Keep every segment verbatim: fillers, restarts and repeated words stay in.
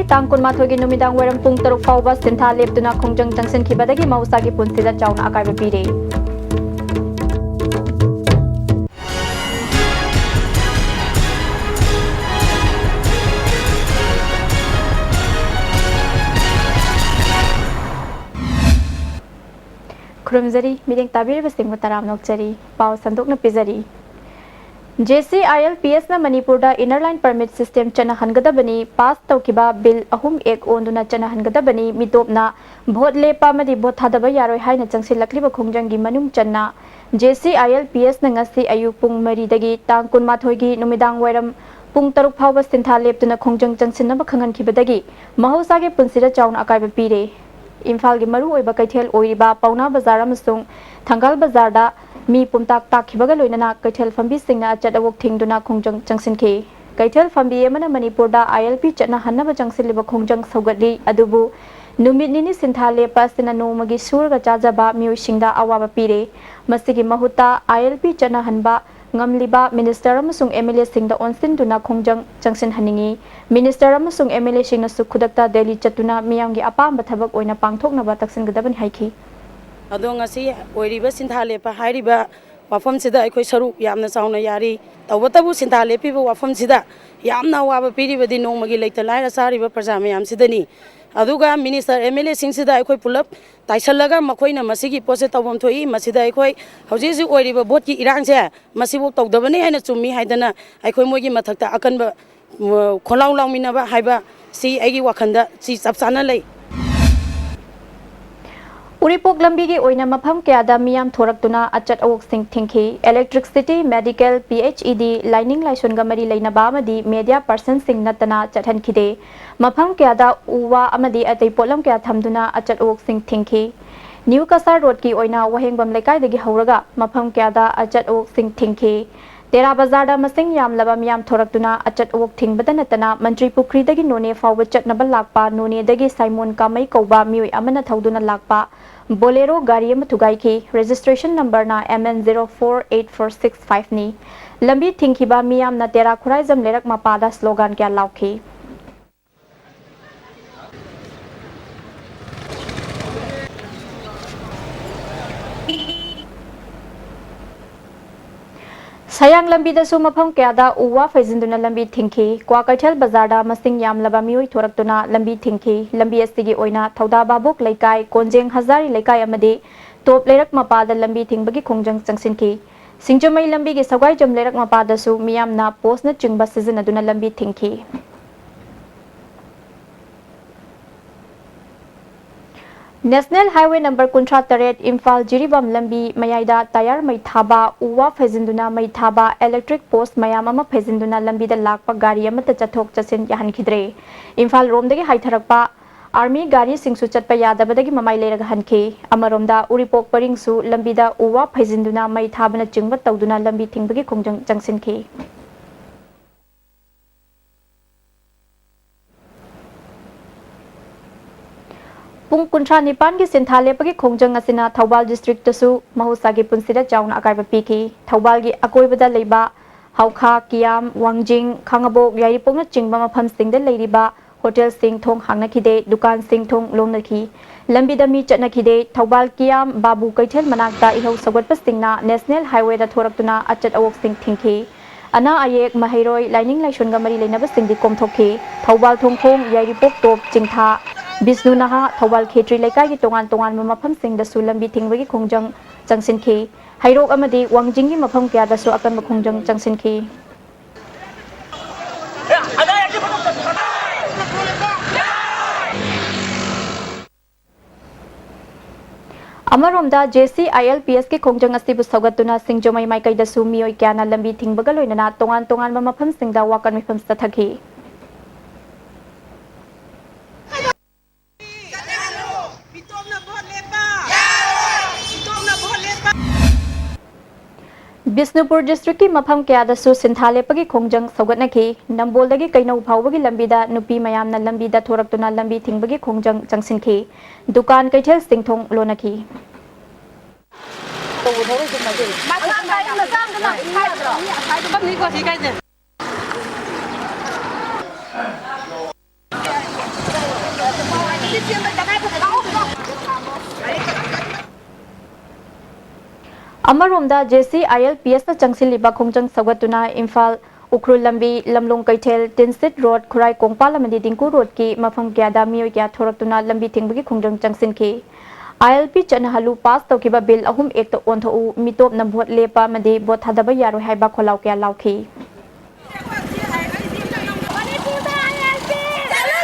ꯇꯥꯡ ꯀꯨꯟꯃꯥꯊꯣꯏꯒꯤ ꯅꯨꯃꯤꯗꯥꯡ ꯋꯥꯏꯔꯝ ꯄꯨꯡ ꯇꯔꯨꯛ ꯐꯥꯎꯕ ꯁꯤꯟꯊꯥ ꯂꯦꯞꯇꯨꯅ ꯈꯣꯡꯖꯪ ꯆꯪꯁꯤꯟꯈꯤꯕꯗꯒꯤ ꯃꯍꯧꯁꯥꯒꯤ ꯄꯨꯟꯁꯤꯗ ꯆꯥꯎꯅ ꯑꯀꯥꯏꯕ ꯄꯤꯔꯦ꯫ ꯈꯨꯔꯨꯝꯖꯔꯤ, ꯃꯤꯠꯌꯦꯡ ꯇꯥꯕꯤꯔꯤꯕꯁꯤꯡꯕꯨ ꯇꯔꯥꯝꯅ ꯑꯣꯛꯆꯔꯤ꯫ ꯄꯥꯎ ꯁꯟꯗꯣꯛꯅ ꯄꯤꯖꯔꯤ꯫ ꯖꯦ ꯁꯤ ꯑꯥꯏ ꯑꯦꯜ ꯄꯤ ꯑꯦꯁꯅ ꯃꯅꯤꯄꯨꯔꯗ Inner Line Permit System ꯆꯠꯅꯍꯟꯒꯗꯕꯅꯤ, ꯄꯥꯁ ꯇꯧꯈꯤꯕ ꯕꯤꯜ ꯑꯍꯨꯝ ꯑꯦꯛ ꯑꯣꯟꯗꯨꯅ ꯆꯠꯅꯍꯟꯒꯗꯕꯅꯤ, ꯃꯤꯇꯣꯞꯅ ꯚꯣꯠ ꯂꯦꯞꯄ ꯑꯃꯗꯤ ꯚꯣꯠ ꯊꯥꯗꯕ ꯌꯥꯔꯣꯏ ꯍꯥꯏꯅ ꯆꯪꯁꯤꯜꯂꯛꯂꯤꯕ ꯈꯣꯡꯖꯪꯒꯤ ꯃꯅꯨꯡ ꯆꯟꯅ ꯖꯦ ꯁꯤ ꯑꯥꯏ ꯑꯦꯜ ꯄꯤ ꯑꯦꯁꯅ ꯉꯁꯤ ꯑꯌꯨꯛ ꯄꯨꯡ ꯃꯔꯤꯗꯒꯤ ꯇꯥꯡ ꯀꯨꯟꯃꯥꯊꯣꯏꯒꯤ ꯅꯨꯃꯤꯗꯥꯡ ꯋꯥꯏꯔꯝ ꯄꯨꯡ ꯇꯔꯨꯛ ꯐꯥꯎꯕ ꯁꯤꯟꯊꯥ ꯂꯦꯞꯇꯨꯅ ꯈꯣꯡꯖꯪ ꯆꯪꯁꯤꯟꯅꯕ ꯈꯪꯍꯟꯈꯤꯕꯗꯒꯤ ꯃꯍꯧꯁꯥꯒꯤ ꯄꯨꯟꯁꯤꯗ ꯆꯥꯎꯅ ꯑꯀꯥꯏꯕ ꯄꯤꯔꯦ꯫ ꯏꯝꯐꯥꯜꯒꯤ ꯃꯔꯨꯑꯣꯏꯕ ꯀꯩꯊꯦꯜ ꯑꯣꯏꯔꯤꯕ ꯄꯥꯎꯅꯥ ꯕꯖꯥꯔ ꯑꯃꯁꯨꯡ ꯊꯪꯒꯥꯜ ꯕꯖꯥꯔꯗ ꯃꯤ ꯄꯨꯝꯇꯥꯛ ꯇꯥꯛꯈꯤꯕꯒ ꯂꯣꯏꯅꯅ ꯀꯩꯊꯦꯜ ꯐꯝꯕꯤꯁꯤꯡꯅ ꯑꯆꯠ ꯑꯋꯣꯛ ꯊꯤꯡꯗꯨꯅ ꯈꯣꯡꯖꯪ ꯆꯪꯁꯤꯟꯈꯤ꯫ ꯀꯩꯊꯦꯜ ꯐꯝꯕꯤ ꯑꯃꯅ ꯃꯅꯤꯄꯨꯔꯗ ꯑꯥꯏ ꯑꯦꯜ ꯄꯤ ꯆꯠꯅꯍꯟꯅꯕ ꯆꯪꯁꯤꯜꯂꯤꯕ ꯈꯣꯡꯖꯪ ꯁꯧꯒꯠꯂꯤ, ꯑꯗꯨꯕꯨ ꯅꯨꯃꯤꯠ ꯅꯤꯅꯤ ꯁꯤꯟꯊꯥ ꯂꯦꯞꯄ ꯑꯁꯤꯅ ꯅꯣꯡꯃꯒꯤ ꯁꯨꯔꯒ ꯆꯥꯖꯕ ꯃꯤꯑꯣꯏꯁꯤꯡꯗ ꯑꯋꯥꯕ ꯄꯤꯔꯦ꯫ ꯃꯁꯤꯒꯤ ꯃꯍꯨꯠꯇ ꯑꯥꯏ ꯑꯦꯜ ꯄꯤ ꯆꯠꯅꯍꯟꯕ ꯉꯝꯂꯤꯕ ꯃꯤꯅꯤꯁꯇꯔ ꯑꯃꯁꯨꯡ ꯑꯦꯝ ꯑꯦꯜ ꯑꯦꯁꯤꯡꯗ ꯑꯣꯟꯁꯤꯟꯗꯨꯅ ꯈꯣꯡꯖꯪ ꯆꯪꯁꯤꯟꯍꯟꯅꯤꯡꯏ꯫ ꯃꯤꯅꯤꯁꯇꯔ ꯑꯃꯁꯨꯡ ꯑꯦꯝ ꯑꯦꯜ ꯑꯦꯁꯤꯡꯅꯁꯨ ꯈꯨꯗꯛꯇ ꯗꯦꯜꯂꯤ ꯆꯠꯇꯨꯅ ꯃꯤꯌꯥꯝꯒꯤ ꯑꯄꯥꯝꯕ ꯊꯕꯛ ꯑꯣꯏꯅ ꯄꯥꯡꯊꯣꯛꯅꯕ ꯇꯛꯁꯤꯟꯒꯗꯕꯅꯤ ꯍꯥꯏꯈꯤ꯫ ꯑꯗꯣ ꯉꯁꯤ ꯑꯣꯏꯔꯤꯕ ꯁꯤꯟꯊꯥ ꯂꯦꯞꯄ ꯍꯥꯏꯔꯤꯕ ꯋꯥꯐꯝꯁꯤꯗ ꯑꯩꯈꯣꯏ ꯁꯔꯨꯛ ꯌꯥꯝꯅ ꯆꯥꯎꯅ ꯌꯥꯔꯤ꯫ ꯇꯧꯕꯇꯕꯨ ꯁꯤꯟꯊꯥ ꯂꯦꯞꯄꯤꯕ ꯋꯥꯐꯝꯁꯤꯗ ꯌꯥꯝꯅ ꯑꯋꯥꯕ ꯄꯤꯔꯤꯕꯗꯤ ꯅꯣꯡꯃꯒꯤ ꯂꯩꯇ ꯂꯥꯏꯔ ꯆꯥꯔꯤꯕ ꯄ꯭ꯔꯖꯥ ꯃꯌꯥꯝꯁꯤꯗꯅꯤ꯫ ꯑꯗꯨꯒ ꯃꯤꯅꯤꯁꯇꯔ ꯑꯦꯝ ꯑꯦꯜ ꯑꯦꯁꯤꯡꯁꯤꯗ ꯑꯩꯈꯣꯏ ꯄꯨꯂꯞ ꯇꯥꯏꯁꯜꯂꯒ ꯃꯈꯣꯏꯅ ꯃꯁꯤꯒꯤ ꯄꯣꯠꯁꯦ ꯇꯧꯐꯝ ꯊꯣꯛꯏ꯫ ꯃꯁꯤꯗ ꯑꯩꯈꯣꯏ ꯍꯧꯖꯤꯛ ꯍꯧꯖꯤꯛ ꯑꯣꯏꯔꯤꯕ ꯚꯣꯠꯀꯤ ꯏꯔꯥꯡꯁꯦ ꯃꯁꯤꯐꯥꯎ ꯇꯧꯗꯕꯅꯤ ꯍꯥꯏꯅ ꯆꯨꯝꯃꯤ ꯍꯥꯏꯗꯅ ꯑꯩꯈꯣꯏ ꯃꯣꯏꯒꯤ ꯃꯊꯛꯇ ꯑꯀꯟꯕ, ꯎꯝ, ꯈꯣꯜꯂꯥꯎ ꯂꯥꯎꯃꯤꯟꯅꯕ ꯍꯥꯏꯕ ꯁꯤ ꯑꯩꯒꯤ ꯋꯥꯈꯜꯗ ꯁꯤ ꯆꯞ ꯆꯥꯅ ꯂꯩ꯫ ꯎꯔꯤꯄꯣꯛ ꯂꯝꯕꯤꯒꯤ ꯑꯣꯏꯅ ꯃꯐꯝ ꯀꯌꯥꯗ ꯃꯤꯌꯥꯝ ꯊꯣꯔꯛꯇꯨꯅ ꯑꯆꯠ ꯑꯋꯣꯛꯁꯤꯡ ꯊꯤꯡꯈꯤ꯫ Electricity, medical, P H E D, ꯂꯥꯏꯅꯤꯡ ꯂꯥꯏꯁꯣꯟꯒ ꯃꯔꯤ ꯂꯩꯅꯕ ꯑꯃꯗꯤ media personꯁꯤꯡ ꯅꯠꯇꯅ ꯆꯠꯍꯟꯈꯤꯗꯦ꯫ ꯃꯐꯝ ꯀꯌꯥꯗ ꯎ ꯋꯥ ꯑꯃꯗꯤ ꯑꯇꯩ ꯄꯣꯠꯂꯝ ꯀꯌꯥ ꯊꯝꯗꯨꯅ ꯑꯆꯠ ꯑꯋꯣꯛꯁꯤꯡ ꯊꯤꯡꯈꯤ꯫ ꯅ꯭ꯌꯨ ꯀꯁꯥꯔ ꯔꯣꯗꯀꯤ ꯑꯣꯏꯅ ꯋꯥꯍꯦꯡꯕꯝ ꯂꯩꯀꯥꯏꯗꯒꯤ ꯍꯧꯔꯒ ꯃꯐꯝ ꯀꯌꯥꯗ ꯑꯆꯠ ꯑꯋꯣꯛꯁꯤꯡ ꯊꯤꯡꯈꯤ꯫ ꯇꯦꯔꯥ ꯕꯖꯥꯔꯗ ꯃꯁꯤꯡ ꯌꯥꯝꯂꯕ ꯃꯤꯌꯥꯝ ꯊꯣꯔꯛꯇꯨꯅ ꯑꯆꯠ ꯑꯋꯣꯛ ꯊꯤꯡꯕꯗ ꯅꯠꯇꯅ ꯃꯟꯇ꯭ꯔꯤ ꯄꯨꯈ꯭ꯔꯤꯗꯒꯤ ꯅꯣꯅꯦ ꯐꯥꯎꯕ ꯆꯠꯅꯕ ꯂꯥꯛꯄ ꯅꯣꯅꯦꯗꯒꯤ ꯁꯥꯏꯃꯣꯟ ꯀꯥꯃꯩ ꯀꯧꯕ ꯃꯤꯑꯣꯏ ꯑꯃꯅ ꯊꯧꯗꯨꯅ ꯂꯥꯛꯄ ꯕꯣꯂꯦꯔꯣ ꯒꯥꯔꯤ ꯑꯃ ꯊꯨꯒꯥꯏꯈꯤ꯫ Registration numberꯅ M N zero four eight four six fiveꯅꯤ꯫ ꯂꯝꯕꯤ ꯊꯤꯡꯈꯤꯕ ꯃꯤꯌꯥꯝꯅ ꯇꯦꯔꯥ ꯈꯨꯔꯥꯏꯖꯝ ꯂꯩꯔꯛ ꯃꯄꯥꯗ slogan ꯀꯌꯥ ꯂꯥꯎꯈꯤ꯫ ꯊꯌꯥꯡ ꯂꯝꯕꯤꯗꯁꯨ ꯃꯐꯝ ꯀꯌꯥꯗ ꯎ ꯋꯥ ꯐꯩꯖꯤꯟꯗꯨꯅ ꯂꯝꯕꯤ ꯊꯤꯡꯈꯤ꯫ ꯀ꯭ꯋꯥꯀꯩꯊꯦꯜ ꯕꯖꯥꯔꯗ ꯃꯁꯤꯡ ꯌꯥꯝꯂꯕ ꯃꯤꯑꯣꯏ ꯊꯣꯔꯛꯇꯨꯅ ꯂꯝꯕꯤ ꯊꯤꯡꯈꯤ꯫ ꯂꯝꯕꯤ ꯑꯁꯤꯒꯤ ꯑꯣꯏꯅ ꯊꯧꯗꯥ ꯚꯥꯕꯣꯛ ꯂꯩꯀꯥꯏ, ꯀꯣꯟꯖꯦꯡ ꯍꯖꯥꯔꯤ ꯂꯩꯀꯥꯏ ꯑꯃꯗꯤ ꯇꯣꯞ ꯂꯩꯔꯛ ꯃꯄꯥꯗ ꯂꯝꯕꯤ ꯊꯤꯡꯕꯒꯤ ꯈꯣꯡꯖꯪ ꯆꯪꯁꯤꯟꯈꯤ꯫ ꯁꯤꯡꯖꯃꯩ ꯂꯝꯕꯤꯒꯤ ꯁꯒꯥꯏꯖꯝ ꯂꯩꯔꯛ ꯃꯄꯥꯗꯁꯨ ꯃꯤꯌꯥꯝꯅ ꯄꯣꯁꯅꯆꯤꯡꯕ ꯁꯤꯖꯤꯟꯅꯗꯨꯅ ꯂꯝꯕꯤ ꯊꯤꯡꯈꯤ꯫ National Highway number ꯀꯨꯟꯊ꯭ꯔꯥ ꯇꯔꯦꯠ ꯏꯝꯐꯥꯜ ꯖꯤꯔꯤꯕꯥꯝ ꯂꯝꯕꯤ ꯃꯌꯥꯏꯗ ꯇꯌꯥꯔ ꯃꯩ ꯊꯥꯕ, ꯎ ꯋꯥ ꯐꯩꯖꯤꯟꯗꯨꯅ ꯃꯩ ꯊꯥꯕ, electric post ꯃꯌꯥꯝ ꯑꯃ ꯐꯩꯖꯤꯟꯗꯨꯅ ꯂꯝꯕꯤꯗ ꯂꯥꯛꯄ ꯒꯥꯔꯤ ꯑꯃꯠꯇ ꯆꯠꯊꯣꯛ ꯆꯠꯁꯤꯟ ꯌꯥꯍꯟꯈꯤꯗ꯭ꯔꯦ꯫ ꯏꯝꯐꯥꯜ ꯔꯣꯝꯗꯒꯤ ꯍꯥꯏꯊꯔꯛꯄ army ꯒꯥꯔꯤꯁꯤꯡꯁꯨ ꯆꯠꯄ ꯌꯥꯗꯕꯗꯒꯤ ꯃꯃꯥꯏ ꯂꯩꯔꯒ ꯍꯟꯈꯤ꯫ ꯑꯃꯔꯣꯝꯗ ꯎꯔꯤꯄꯣꯛ ꯄꯔꯤꯡꯁꯨ ꯂꯝꯕꯤꯗ ꯎ ꯋꯥ ꯐꯩꯖꯤꯟꯗꯨꯅ ꯃꯩ ꯊꯥꯕꯅꯆꯤꯡꯕ ꯇꯧꯗꯨꯅ ꯂꯝꯕꯤ ꯊꯤꯡꯕꯒꯤ ꯈꯣꯡꯖꯪ ꯆꯪꯁꯤꯟꯈꯤ꯫ ꯄꯨꯡ ꯀꯨꯟꯊ꯭ꯔꯥ ꯅꯤꯄꯥꯟꯒꯤ ꯁꯤꯟꯊꯥ ꯂꯦꯞꯄꯒꯤ ꯈꯣꯡꯖꯪ ꯑꯁꯤꯅ ꯊꯧꯕꯥꯜ district ꯇꯁꯨ ꯃꯍꯧꯁꯥꯒꯤ ꯄꯨꯟꯁꯤꯗ ꯆꯥꯎꯅ ꯑꯀꯥꯏꯕ ꯄꯤꯈꯤ꯫ ꯊꯧꯕꯥꯜꯒꯤ ꯑꯀꯣꯏꯕꯗ ꯂꯩꯕ ꯍꯧꯈꯥ, ꯀꯤꯌꯥꯝ, ꯋꯥꯡꯖꯤꯡ, ꯈꯥꯉꯕꯣꯛ, ꯌꯥꯏꯔꯤꯄꯣꯛꯅꯆꯤꯡꯕ ꯃꯐꯝꯁꯤꯡꯗ ꯂꯩꯔꯤꯕ ꯍꯣꯇꯦꯜꯁꯤꯡ ꯊꯣꯡ ꯍꯥꯡꯅꯈꯤꯗꯦ, ꯗꯨꯀꯥꯟꯁꯤꯡ ꯊꯣꯡ ꯂꯣꯟꯅꯈꯤ꯫ ꯂꯝꯕꯤꯗ ꯃꯤ ꯆꯠꯅꯈꯤꯗꯦ꯫ ꯊꯧꯕꯥꯜ ꯀꯤꯌꯥꯝ ꯕꯥꯕꯨ ꯀꯩꯊꯦꯜ ꯃꯅꯥꯛꯇ ꯏꯍꯧ ꯁꯧꯒꯠꯄꯁꯤꯡꯅ National Highway ꯗ ꯊꯣꯔꯛꯇꯨꯅ ꯑꯆꯠ ꯑꯋꯣꯛꯁꯤꯡ ꯊꯤꯡꯈꯤ꯫ ꯑꯅꯥ ꯑꯌꯦꯛ, ꯃꯍꯩꯔꯣꯏ, ꯂꯥꯏꯅꯤꯡ ꯂꯥꯏꯁꯣꯟꯒ ꯃꯔꯤ ꯂꯩꯅꯕꯁꯤꯡꯗꯤ ꯀꯣꯝꯊꯣꯛꯈꯤ꯫ ꯊꯧꯕꯥꯜ ꯊꯣꯡꯈꯣꯡ, ꯌꯥꯏꯔꯤꯄꯣꯛ ꯇꯣꯞ, ꯆꯤꯡꯊꯥ, ꯕꯤꯁꯅꯨ ꯅꯍꯥ, ꯊꯧꯕꯥꯜ ꯈꯦꯇ꯭ꯔꯤ ꯂꯩꯀꯥꯏꯒꯤ ꯇꯣꯉꯥꯟ ꯇꯣꯉꯥꯟꯕ ꯃꯐꯝꯁꯤꯡꯗꯁꯨ ꯂꯝꯕꯤ ꯊꯤꯡꯕꯒꯤ ꯈꯣꯡꯖꯪ ꯆꯪꯁꯤꯟꯈꯤ꯫ ꯍꯩꯔꯣꯛ ꯑꯃꯗꯤ ꯋꯥꯡꯖꯤꯡꯒꯤ ꯃꯐꯝ ꯀꯌꯥꯗꯁꯨ ꯑꯀꯟꯕ ꯈꯣꯡꯖꯪ ꯆꯪꯁꯤꯟꯈꯤ꯫ ꯑꯃꯔꯣꯝꯗ, JCILPS ꯀꯤ ꯈꯣꯡꯖꯪ ꯑꯁꯤꯕꯨ ꯁꯧꯒꯠꯇꯨꯅ ꯁꯤꯡꯖꯃꯩ ꯃꯥꯏꯀꯩꯗꯁꯨ ꯃꯤꯑꯣꯏ ꯀꯌꯥꯅ ꯂꯝꯕꯤ ꯊꯤꯡꯕꯒ ꯂꯣꯏꯅꯅ ꯇꯣꯉꯥꯟ ꯇꯣꯉꯥꯟꯕ ꯃꯐꯝꯁꯤꯡꯗ ꯋꯥꯀꯠ ꯃꯤꯐꯝ ꯆꯠꯊꯈꯤ꯫ ꯕꯤꯁꯅꯨꯄꯨꯔ district ꯀꯤ ꯃꯐꯝ ꯀꯌꯥꯗꯁꯨ ꯁꯤꯟꯊꯥ ꯂꯦꯞꯄꯒꯤ ꯈꯣꯡꯖꯪ ꯁꯧꯒꯠꯅꯈꯤ꯫ ꯅꯝꯕꯣꯜꯗꯒꯤ ꯀꯩꯅꯧ ꯐꯥꯎꯕꯒꯤ ꯂꯝꯕꯤꯗ ꯅꯨꯄꯤ ꯃꯌꯥꯝꯅ ꯂꯝꯕꯤꯗ ꯊꯣꯔꯛꯇꯨꯅ ꯂꯝꯕꯤ ꯊꯤꯡꯕꯒꯤ ꯈꯣꯡꯖꯪ ꯆꯪꯁꯤꯟꯈꯤ꯫ ꯗꯨꯀꯥꯟ ꯀꯩꯊꯦꯜꯁꯤꯡ ꯊꯣꯡ ꯂꯣꯟꯅꯈꯤ꯫ ꯑꯃꯔꯣꯝꯗ, ꯖꯦ ꯁꯤ ꯑꯥꯏ ꯑꯦꯜ ꯄꯤ ꯑꯦꯁꯅ ꯆꯪꯁꯤꯜꯂꯤꯕ ꯈꯣꯡꯖꯪ ꯁꯧꯒꯠꯇꯨꯅ ꯏꯝꯐꯥꯜ ꯎꯈ꯭ꯔꯨꯜ ꯂꯝꯕꯤ, ꯂꯝꯂꯣꯡ ꯀꯩꯊꯦꯜ, ꯇꯤꯟꯁꯤꯠ ꯔꯣꯗ, ꯈꯨꯔꯥꯏ ꯀꯣꯡꯄꯥꯜ ꯑꯃꯗꯤ ꯗꯤꯡꯀꯨ ꯔꯣꯗꯀꯤ ꯃꯐꯝ ꯀꯌꯥꯗ ꯃꯤꯑꯣꯏ ꯀꯌꯥ ꯊꯣꯔꯛꯇꯨꯅ ꯂꯝꯕꯤ ꯊꯤꯡꯕꯒꯤ ꯈꯣꯡꯖꯪ ꯆꯪꯁꯤꯟꯈꯤ꯫ ꯑꯥꯏ ꯑꯦꯜ ꯄꯤ ꯆꯠꯅꯍꯜꯂꯨ, ꯄꯥꯁ ꯇꯧꯈꯤꯕ ꯕꯤꯜ ꯑꯍꯨꯝ ꯑꯦꯛꯇ ꯑꯣꯟꯊꯣꯛꯎ, ꯃꯤꯇꯣꯞꯅ ꯚꯣꯠ ꯂꯦꯞꯄ ꯑꯃꯗꯤ ꯚꯣꯠ ꯊꯥꯗꯕ ꯌꯥꯔꯣꯏ ꯍꯥꯏꯕ ꯈꯣꯜꯂꯥꯎ ꯀꯌꯥ ꯂꯥꯎꯈꯤ꯫ ꯃꯅꯤꯄꯨꯔꯗ ꯑꯥꯏ ꯑꯦꯜ ꯄꯤ! ꯆꯠꯂꯨ!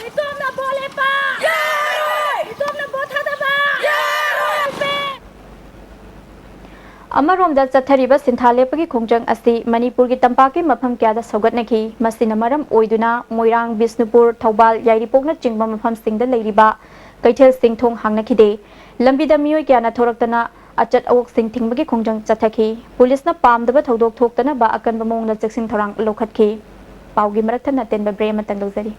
ꯃꯤꯇꯣꯞꯅ ꯚꯣꯠ ꯂꯦꯞꯄ! ꯌꯥꯔꯣꯏ! ꯃꯤꯇꯣꯞꯅ ꯚꯣꯠ ꯊꯥꯗꯕ! ꯌꯥꯔꯣꯏ! ꯑꯃꯔꯣꯝꯗ, ꯆꯠꯊꯔꯤꯕ ꯁꯤꯟꯊꯥ ꯂꯦꯞꯄꯒꯤ ꯈꯣꯡꯖꯪ ꯑꯁꯤ ꯃꯅꯤꯄꯨꯔꯒꯤ ꯇꯝꯄꯥꯛꯀꯤ ꯃꯐꯝ ꯀꯌꯥꯗ ꯁꯧꯒꯠꯅꯈꯤ꯫ ꯃꯁꯤꯅ ꯃꯔꯝ ꯑꯣꯏꯗꯨꯅ ꯃꯣꯏꯔꯥꯡ, ꯕꯤꯁꯅꯨꯄꯨꯔ, ꯊꯧꯕꯥꯜ, ꯌꯥꯏꯔꯤꯄꯣꯛꯅꯆꯤꯡꯕ ꯃꯐꯝꯁꯤꯡꯗ ꯂꯩꯔꯤꯕ ꯀꯩꯊꯦꯜꯁꯤꯡ ꯊꯣꯡ ꯍꯥꯡꯅꯈꯤꯗꯦ꯫ ꯂꯝꯕꯤꯗ ꯃꯤꯑꯣꯏ ꯀꯌꯥꯅ ꯊꯣꯔꯛꯇꯅ ꯑꯆꯠ ꯑꯋꯣꯛꯁꯤꯡ ꯊꯤꯡꯕꯒꯤ ꯈꯣꯡꯖꯪ ꯆꯠꯊꯈꯤ꯫ ꯄꯨꯂꯤꯁꯅ ꯄꯥꯝꯗꯕ ꯊꯧꯗꯣꯛ ꯊꯣꯛꯇꯅꯕ ꯑꯀꯟꯕ ꯃꯑꯣꯡꯗ ꯆꯦꯛꯁꯤꯟ ꯊꯧꯔꯥꯡ ꯂꯧꯈꯠꯈꯤ꯫ ꯄꯥꯎꯒꯤ ꯃꯔꯛ ꯊꯠꯅ ꯑꯇꯦꯟꯕ ꯕ꯭ꯔꯦꯛ ꯑꯃꯇꯪ ꯂꯧꯖꯔꯤ꯫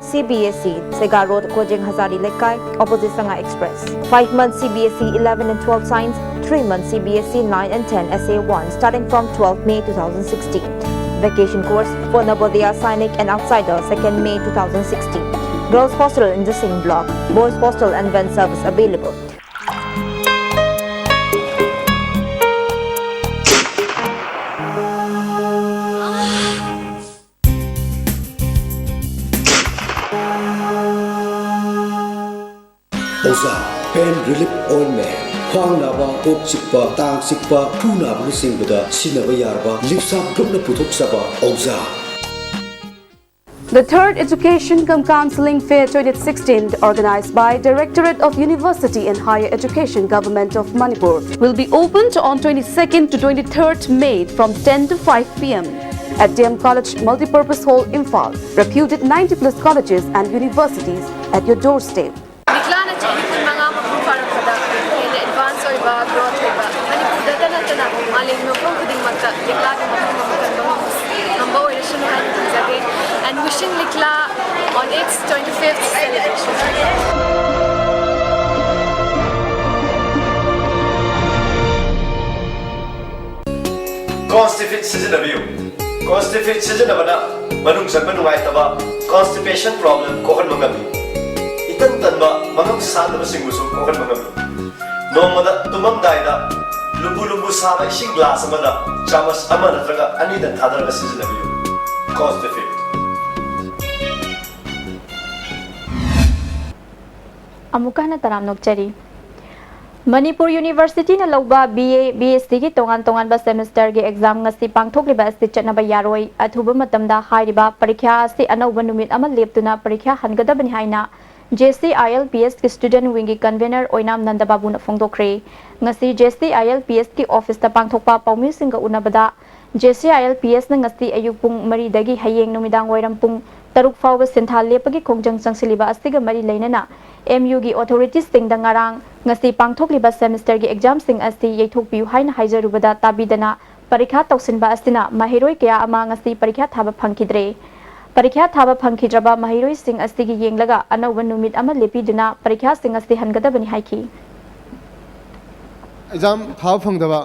C B S E, Sega Road, Kojeng Hazari Lekai, opposite Sanga Express. Five months C B S E eleven and twelve science, three months C B S E nine and ten S A one, starting from twelfth May two thousand sixteen. Vacation course for Navodaya Sainik and outsider, second May two thousand sixteen. Girls hostel in the same block. Boys hostel and van service available. ꯑꯣꯖꯥ, pain relief ointment, ꯈ꯭ꯋꯥꯡ ꯅꯥꯕ, ꯀꯣꯛ ꯆꯤꯛꯄ, ꯇꯥꯡ ꯆꯤꯛꯄ, ꯈꯨ ꯅꯥꯕꯅꯆꯤꯡꯕꯗ ꯁꯤꯖꯤꯟꯅꯕ ꯌꯥꯔꯕ ꯂꯤꯞꯁꯥꯞ ꯒ꯭ꯔꯨꯞꯅ ꯄꯨꯊꯣꯛꯆꯕ ꯑꯣꯖꯥ꯫ The third Education cum Counseling Fair twenty sixteen, organized by Directorate of University and Higher Education, Government of Manipur, will be opened on twenty-second to twenty-third May from ten to five P M at D M College Multipurpose Hall, Imphal. Reputed ninety plus colleges and universities at your doorstep. ꯂꯤꯛꯂꯥꯅ ꯆꯍꯤ ꯀꯨꯟꯃꯉꯥ ꯃꯄꯨꯡ ꯐꯥꯔꯛꯄꯗ ꯍꯦꯟꯅ advance ꯑꯣꯏꯕ, growth ꯑꯣꯏꯕ, ꯃꯅꯤꯄꯨꯔꯗꯇ ꯅꯠꯇꯅ ꯃꯥꯂꯦꯝꯒꯤ ꯃꯐꯝ ꯈꯨꯗꯤꯡꯃꯛꯇ ꯂꯤꯛꯂꯥꯒꯤ ꯃꯐꯝ ꯑꯃ ꯀꯟꯕ ꯉꯝꯕ ꯑꯣꯏꯔꯁꯅꯨ ꯍꯥꯏꯅ ꯈꯟꯖꯒꯦ꯫ And wishing Likla on its twenty-fifth celebration. Constipate ꯁꯤꯖꯤꯟꯅꯕꯤꯌꯨ꯫ Constipate ꯁꯤꯖꯤꯟꯅꯕꯅ ꯃꯅꯨꯡ ꯆꯪꯕ ꯅꯨꯡꯉꯥꯏꯇꯕ, constipation problem ꯀꯣꯛꯍꯟꯕ ꯉꯝꯃꯤ꯫ ꯏꯇꯟ ꯇꯟꯕ, ꯃꯉꯝ ꯁꯥꯟꯗꯕꯁꯤꯡꯕꯨꯁꯨ ꯀꯣꯛꯍꯟꯕ ꯉꯝꯃꯤ꯫ ꯅꯣꯡꯃꯗ ꯇꯨꯝꯃꯝꯗꯥꯏꯗ ꯂꯨꯝꯕꯨ ꯂꯨꯝꯕꯨ ꯁꯥꯕ ꯏꯁꯤꯡ ꯒ꯭ꯂꯥꯁ ꯑꯃꯗ ꯆꯥꯃꯁ ꯑꯃ ꯅꯠꯇ꯭ꯔꯒ ꯑꯅꯤꯗꯪ ꯊꯥꯗꯔꯒ ꯁꯤꯖꯤꯟꯅꯕꯤꯌꯨ꯫ Cost effective. ꯑꯃꯨꯛꯀ ꯍꯟꯅ ꯇꯔꯥꯝꯅ ꯑꯣꯛꯆꯔꯤ꯫ ꯃꯅꯤꯄꯨꯔ ꯌꯨꯅꯤꯚꯔꯁꯤꯇꯤꯅ ꯂꯧꯕ ꯕꯤ ꯑꯦ, ꯕꯤ ꯑꯦꯁ ꯁꯤꯒꯤ ꯇꯣꯉꯥꯟ ꯇꯣꯉꯥꯟꯕ ꯁꯦꯃꯤꯁꯇꯔꯒꯤ ꯑꯦꯛꯖꯥꯝ ꯉꯁꯤ ꯄꯥꯡꯊꯣꯛꯂꯤꯕ ꯑꯁꯤ ꯆꯠꯅꯕ ꯌꯥꯔꯣꯏ꯫ ꯑꯊꯨꯕ ꯃꯇꯝꯗ ꯍꯥꯏꯔꯤꯕ ꯄꯔꯤꯈ꯭ꯌꯥ ꯑꯁꯤ ꯑꯅꯧꯕ ꯅꯨꯃꯤꯠ ꯑꯃ ꯂꯦꯞꯇꯨꯅ ꯄꯔꯤꯈ꯭ꯌꯥ ꯍꯟꯒꯗꯕꯅꯤ ꯍꯥꯏꯅ J C I L P ꯑꯦꯁꯀꯤ ꯁ꯭ꯇꯨꯗꯦꯟꯠ ꯋꯤꯡꯒꯤ ꯀꯟꯚꯦꯅꯔ ꯑꯣꯏꯅꯥꯝ ꯅꯟꯗꯕꯥꯕꯨꯅ ꯐꯣꯡꯗꯣꯛꯈ꯭ꯔꯦ꯫ ꯉꯁꯤ J C I L P ꯑꯦꯁꯀꯤ ꯑꯣꯐꯤꯁꯇ ꯄꯥꯡꯊꯣꯛꯄ ꯄꯥꯎꯃꯤꯁꯤꯡꯒ ꯎꯅꯕꯗ ꯖꯦ ꯁꯤ ꯑꯥꯏ ꯑꯦꯜ ꯄꯤ ꯑꯦꯁꯅ ꯉꯁꯤ ꯑꯌꯨꯛ ꯄꯨꯡ ꯃꯔꯤꯗꯒꯤ ꯍꯌꯦꯡ ꯅꯨꯃꯤꯗꯥꯡ ꯋꯥꯏꯔꯝ ꯄꯨꯡ ꯇꯔꯨꯛ ꯐꯥꯎꯕ ꯁꯤꯟꯊꯥ ꯂꯦꯞꯄꯒꯤ ꯈꯣꯡꯖꯪ ꯆꯪꯁꯤꯜꯂꯤꯕ ꯑꯁꯤꯒ ꯃꯔꯤ ꯂꯩꯅꯅ ꯑꯦꯝ ꯌꯨꯒꯤ ꯑꯣꯊꯣꯔꯤꯇꯤꯁꯤꯡꯗ ꯉꯔꯥꯡ ꯉꯁꯤ ꯄꯥꯡꯊꯣꯛꯂꯤꯕ ꯁꯦꯃꯤꯁꯇꯔꯒꯤ ꯑꯦꯛꯖꯥꯝꯁꯤꯡ ꯑꯁꯤ ꯌꯩꯊꯣꯛꯄꯤꯌꯨ ꯍꯥꯏꯅ ꯍꯥꯏꯖꯔꯨꯕꯗ ꯇꯥꯕꯤꯗꯅ ꯄꯔꯤꯈꯥ ꯇꯧꯁꯤꯟꯕ ꯑꯁꯤꯅ ꯃꯍꯩꯔꯣꯏ ꯀꯌꯥ ꯑꯃ ꯉꯁꯤ ꯄꯔꯤꯈꯥ ꯊꯥꯕ ꯐꯪꯈꯤꯗ꯭ꯔꯦ꯫ ꯄꯔꯤꯈꯥ ꯊꯥꯕ ꯐꯪꯈꯤꯗ꯭ꯔꯕ ꯃꯍꯩꯔꯣꯏꯁꯤꯡ ꯑꯁꯤꯒꯤ ꯌꯦꯡꯂꯒ ꯑꯅꯧꯕ ꯅꯨꯃꯤꯠ ꯑꯃ ꯂꯦꯞꯄꯤꯗꯨꯅ ꯄꯔꯤꯈꯥꯁꯤꯡ ꯑꯁꯤ ꯍꯟꯒꯗꯕꯅꯤ ꯍꯥꯏꯈꯤ꯫ ꯑꯦꯛꯖꯥꯝ ꯊꯥꯕ ꯐꯪꯗꯕ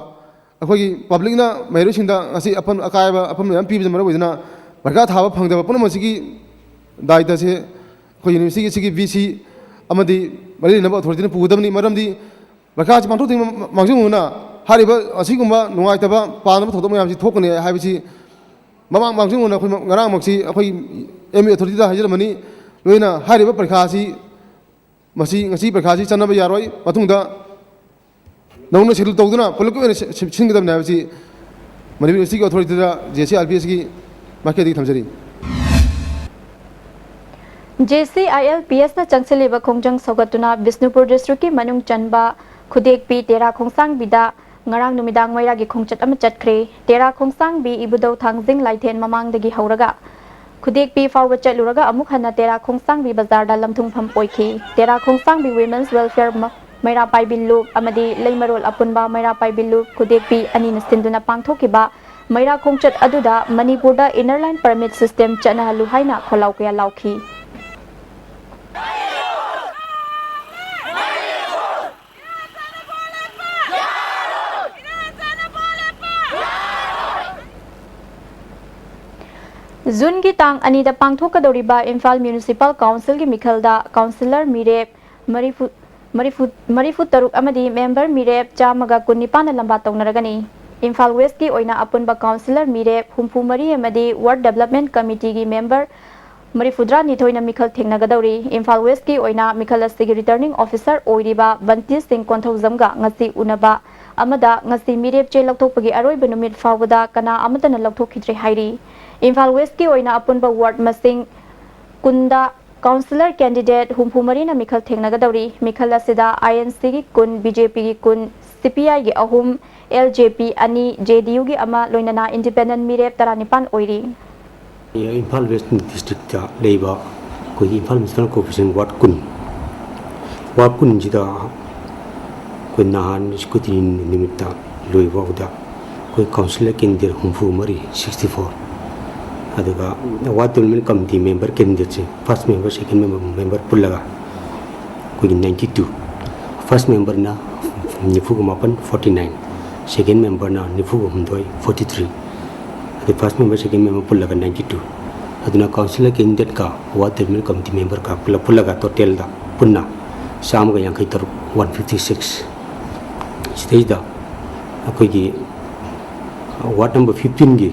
ꯑꯩꯈꯣꯏꯒꯤ ꯄꯕ꯭ꯂꯤꯛꯅ ꯃꯍꯩꯔꯣꯏꯁꯤꯡꯗ ꯉꯁꯤ ꯑꯄꯟ ꯑꯀꯥꯏꯕ ꯑꯄꯟꯕ ꯃꯌꯥꯝ ꯄꯤꯕꯅ ꯃꯔꯝ ꯑꯣꯏꯗꯨꯅ ꯄꯔꯤꯈꯥ ꯊꯥꯕ ꯐꯪꯗꯕ ꯄꯨꯝꯅꯃꯛꯁꯤꯒꯤ ꯗꯥꯏꯇꯁꯦ ꯑꯩꯈꯣꯏ ꯌꯨꯅꯤꯚꯔꯁꯤꯇꯤꯒꯤ ꯁꯤꯒꯤ ꯚꯤ ꯁꯤ ꯑꯃꯗꯤ ꯃꯔꯤ ꯂꯩꯅꯕ ꯑꯣꯊꯣꯔꯤꯇꯤꯅ ꯄꯨꯒꯗꯕꯅꯤ꯫ ꯃꯔꯝꯗꯤ ꯄꯔꯤꯈꯥ ꯑꯁꯤ ꯄꯥꯡꯊꯣꯛꯇ꯭ꯔꯤꯉꯩ ꯃꯥꯡꯖꯧꯅꯅ ꯍꯥꯏꯔꯤꯕ ꯑꯁꯤꯒꯨꯝꯕ ꯅꯨꯡꯉꯥꯏꯇꯕ ꯄꯥꯝꯗꯕ ꯊꯧꯗꯣꯛ ꯃꯌꯥꯝꯁꯤ ꯊꯣꯛꯀꯅꯤ ꯍꯥꯏꯕꯁꯤ ꯃꯃꯥꯡ ꯃꯥꯡꯖꯧꯅꯅ ꯑꯩꯈꯣꯏ ꯉꯔꯥꯡꯃꯛꯁꯤ ꯑꯩꯈꯣꯏ ꯑꯦꯝ ꯌꯨ ꯑꯣꯊꯣꯔꯤꯇꯤꯗ ꯍꯥꯏꯖꯔꯝꯕꯅꯤ꯫ ꯂꯣꯏꯅ ꯍꯥꯏꯔꯤꯕ ꯄꯔꯤꯈꯥ ꯑꯁꯤ ꯃꯁꯤ ꯉꯁꯤ ꯄꯔꯤꯈꯥꯁꯤ ꯆꯠꯅꯕ ꯌꯥꯔꯣꯏ꯫ ꯃꯇꯨꯡꯗ ꯅꯧꯅ ꯁꯦꯗꯨꯜ ꯇꯧꯗꯨꯅ ꯄꯨꯂꯞꯀꯤ ꯑꯣꯏꯅ ꯁꯤ-, ꯁꯤ-, ꯁꯤꯟꯒꯗꯕꯅꯤ ꯍꯥꯏꯕꯁꯤ ꯃꯅꯤꯄꯨꯔ ꯌꯨꯅꯤꯚꯔꯁꯤꯇꯤꯒꯤ ꯑꯣꯊꯣꯔꯤꯇꯤꯗ J C I L P ꯑꯦꯁꯀꯤ ꯃꯥꯏꯀꯩꯗꯒꯤ ꯊꯝꯖꯔꯤ꯫ ꯖꯦ ꯁꯤ ꯑꯥꯏ ꯑꯦꯜ ꯄꯤ ꯑꯦꯁꯅ ꯆꯪꯁꯤꯜꯂꯤꯕ ꯈꯣꯡꯖꯪ ꯁꯧꯒꯠꯇꯨꯅ ꯕꯤꯁꯅꯨꯄꯨꯔ ꯗꯤꯁꯇ꯭ꯔꯤꯛꯀꯤ ꯃꯅꯨꯡ ꯆꯟꯕ ꯈꯨꯗꯦꯛꯄꯤ ꯇꯦꯔꯥ ꯈꯣꯡꯁꯥꯡꯕꯤꯗ ꯉꯔꯥꯡ ꯅꯨꯃꯤꯗꯥꯡ ꯃꯩꯔꯥꯒꯤ ꯈꯣꯡꯆꯠ ꯑꯃ ꯆꯠꯈ꯭ꯔꯦ꯫ ꯇꯦꯔꯥ ꯈꯣꯡꯁꯥꯡꯕꯤ ꯏꯕꯨꯙꯧ ꯊꯥꯡꯖꯤꯡ ꯂꯥꯏꯊꯦꯟ ꯃꯃꯥꯡꯗꯒꯤ ꯍꯧꯔꯒ ꯈꯨꯗꯦꯛꯄꯤ ꯐꯥꯎꯕ ꯆꯠꯂꯨꯔꯒ ꯑꯃꯨꯛ ꯍꯟꯅ ꯇꯦꯔꯥ ꯈꯣꯡꯁꯥꯡꯕꯤ ꯕꯖꯥꯔꯗ ꯂꯝꯊꯨꯡꯐꯝ ꯑꯣꯏꯈꯤ꯫ ꯇꯦꯔꯥ ꯈꯣꯡꯁꯥꯡꯕꯤ ꯋꯤꯃꯦꯟꯁ ꯋꯦꯜꯐꯤꯌꯔ ꯃ-, ꯃꯩꯔꯥ ꯄꯥꯏꯕꯤ ꯂꯨꯞ ꯑꯃꯗꯤ ꯂꯩꯃꯔꯣꯜ ꯑꯄꯨꯟꯕ ꯃꯩꯔꯥ ꯄꯥꯏꯕꯤ ꯂꯨꯞ ꯈꯨꯗꯦꯛꯄꯤ ꯑꯅꯤꯅ ꯁꯤꯟꯗꯨꯅ ꯄꯥꯡꯊꯣꯛꯈꯤꯕ ꯃꯩꯔꯥ ꯈꯣꯡꯆꯠ ꯑꯗꯨꯗ ꯃꯅꯤꯄꯨꯔꯗ inner line permit system ꯆꯠꯅꯍꯜꯂꯨ ꯍꯥꯏꯅ ꯈꯣꯜꯂꯥꯎ ꯀꯌꯥ ꯂꯥꯎꯈꯤ꯫ ꯖꯨꯟꯒꯤ ꯇꯥꯡ ꯑꯅꯤꯗ ꯄꯥꯡꯊꯣꯛꯀꯗꯧꯔꯤꯕ ꯏꯝꯐꯥꯜ ꯃ꯭ꯌꯨꯅꯤꯁꯤꯄꯥꯜ ꯀꯥꯎꯟꯁꯤꯜꯒꯤ ꯃꯤꯈꯜꯗ ꯀꯥꯎꯟꯁꯤꯂꯔ ꯃꯤꯔꯦꯞ ꯃꯔꯤꯐꯨ, ꯃꯔꯤꯐꯨ ꯃꯔꯤꯐꯨ ꯇꯔꯨꯛ ꯑꯃꯗꯤ ꯃꯦꯝꯕꯔ ꯃꯤꯔꯦꯞ ꯆꯥꯝꯃꯒ ꯀꯨꯟꯅꯤꯄꯥꯟꯅ ꯂꯝꯕꯥ ꯇꯧꯅꯔꯒꯅꯤ꯫ ꯏꯝꯐꯥꯜ ꯋꯦꯁꯀꯤ ꯑꯣꯏꯅ ꯑꯄꯨꯟꯕ ꯀꯥꯎꯟꯁꯤꯂꯔ ꯃꯤꯔꯦꯞ ꯍꯨꯝꯐꯨ ꯃꯔꯤ ꯑꯃꯗꯤ ꯋꯥꯔꯗ ꯗꯦꯕꯂꯞꯃꯦꯟ ꯀꯃꯤꯇꯤꯒꯤ ꯃꯦꯝꯕꯔ ꯃꯔꯤꯐꯨꯇꯔꯥꯅꯤꯊꯣꯏꯅ ꯃꯤꯈꯜ ꯊꯦꯡꯅꯒꯗꯧꯔꯤ꯫ ꯏꯝꯐꯥꯜ ꯋꯦꯁꯀꯤ ꯑꯣꯏꯅ ꯃꯤꯈꯜ ꯑꯁꯤꯒꯤ ꯔꯤꯇꯔꯅꯤꯡ ꯑꯣꯐꯤꯁꯔ ꯑꯣꯏꯔꯤꯕ ꯕꯟꯇꯤ ꯁꯤꯡ ꯀꯣꯟꯊꯧꯖꯝꯒ ꯉꯁꯤ ꯎꯅꯕ ꯑꯃꯗ ꯉꯁꯤ ꯃꯤꯔꯦꯞ ꯆꯦ ꯂꯧꯊꯣꯛꯄꯒꯤ ꯑꯔꯣꯏꯕ ꯅꯨꯃꯤꯠ ꯐꯥꯎꯕꯗ ꯀꯅꯥ ꯑꯃꯠꯇꯅ ꯂꯧꯊꯣꯛꯈꯤꯗ꯭ꯔꯦ ꯍꯥꯏꯔꯤ꯫ ꯏꯝꯐꯥꯜ ꯋꯦꯁꯀꯤ ꯑꯣꯏꯅ ꯑꯄꯨꯟꯕ ꯋꯥꯔꯗ ꯃꯁꯤꯡ ꯀꯨꯟꯗ ꯀꯥꯎꯟꯁꯤꯂꯔ ꯀꯦꯟꯗꯤꯗꯦꯠ ꯍꯨꯝꯐꯨ ꯃꯔꯤꯅ ꯃꯤꯈꯜ ꯊꯦꯡꯅꯒꯗꯧꯔꯤ꯫ ꯃꯤꯈꯜ ꯑꯁꯤꯗ ꯑꯥꯏ ꯑꯦꯟ ꯁꯤꯒꯤ ꯀꯨꯟ, ꯕꯤ ꯖꯦ ꯄꯤꯒꯤ ꯀꯨꯟ, ꯁꯤ ꯄꯤ ꯑꯥꯏꯒꯤ ꯑꯍꯨꯝ, ꯑꯦꯜ ꯖꯦ ꯄꯤ ꯑꯅꯤ, ꯖꯦ ꯗꯤ ꯌꯨꯒꯤ ꯑꯃ, ꯂꯣꯏꯅꯅ ꯏꯟꯗꯤꯄꯦꯟꯗꯦꯟ ꯃꯤꯔꯦꯞ ꯇꯔꯥꯅꯤꯄꯥꯟ ꯑꯣꯏꯔꯤ꯫ ꯏꯝꯐꯥꯜ ꯋꯦꯁ ꯗꯤꯁꯇ꯭ꯔꯤꯛꯇ ꯂꯩꯕ ꯑꯩꯈꯣꯏꯒꯤ ꯏꯝꯐꯥꯜ ꯃ꯭ꯌꯨꯅꯤꯁꯤꯄꯥꯜ ꯀꯣꯔꯄꯣꯔꯦꯁꯟ ꯋꯥꯔꯗ ꯀꯨꯟ, ꯋꯥꯔꯗ ꯀꯨꯟꯁꯤꯗ ꯑꯩꯈꯣꯏ ꯅꯍꯥꯟ ꯁ꯭ꯀ꯭ꯔꯨꯇꯤꯅꯤ ꯅꯨꯃꯤꯠꯇ ꯂꯣꯏꯕ ꯐꯥꯎꯗ ꯑꯩꯈꯣꯏ ꯀꯥꯎꯟꯁꯤꯂꯔ ꯀꯦꯟꯗꯤꯗꯦꯠ ꯍꯨꯝꯐꯨ ꯃꯔꯤ, sixty four, ꯑꯗꯨꯒ ꯋꯥꯔꯗ ꯗꯦꯕꯂꯞꯃꯦꯟ ꯀꯃꯤꯇꯤ ꯃꯦꯝꯕꯔ ꯀꯦꯟꯗꯤꯗꯦꯠꯁꯦ, first member, second member, member ꯄꯨꯜꯂꯒ ꯑꯩꯈꯣꯏꯒꯤ ninety two, ꯐꯥꯔꯁ ꯃꯦꯝꯕꯔꯅ ꯅꯤꯐꯨꯒ ꯃꯥꯄꯟ, forty nine, ꯁꯦꯀꯦꯟ ꯃꯦꯝꯕꯔꯅ ꯅꯤꯐꯨꯒ ꯍꯨꯝꯗꯣꯏ, forty three, ꯑꯗꯩ ꯐꯥꯔꯁ ꯃꯦꯝꯕꯔ, ꯁꯦꯀꯦꯟ ꯃꯦꯝꯕꯔ ꯄꯨꯜꯂꯒ ninety two꯫ ꯑꯗꯨꯅ ꯀꯥꯎꯟꯁꯤꯂꯔ ꯀꯦꯟꯗꯤꯗꯦꯠꯀ ꯋꯥꯔꯗ ꯗꯦꯕꯂꯞꯃꯦꯟ ꯀꯃꯤꯇꯤ ꯃꯦꯝꯕꯔꯒ ꯄꯨꯂꯞ ꯄꯨꯜꯂꯒ ꯇꯣꯇꯦꯜꯗ ꯄꯨꯟꯅ ꯆꯥꯝꯃꯒ ꯌꯥꯡꯈꯩ ꯇꯔꯨꯛ, one fifty six꯫ ꯁꯤꯗꯩꯗ ꯑꯩꯈꯣꯏꯒꯤ ꯋꯥꯔꯗ ꯅꯝꯕꯔ ꯐꯤꯐꯇꯤꯟꯒꯤ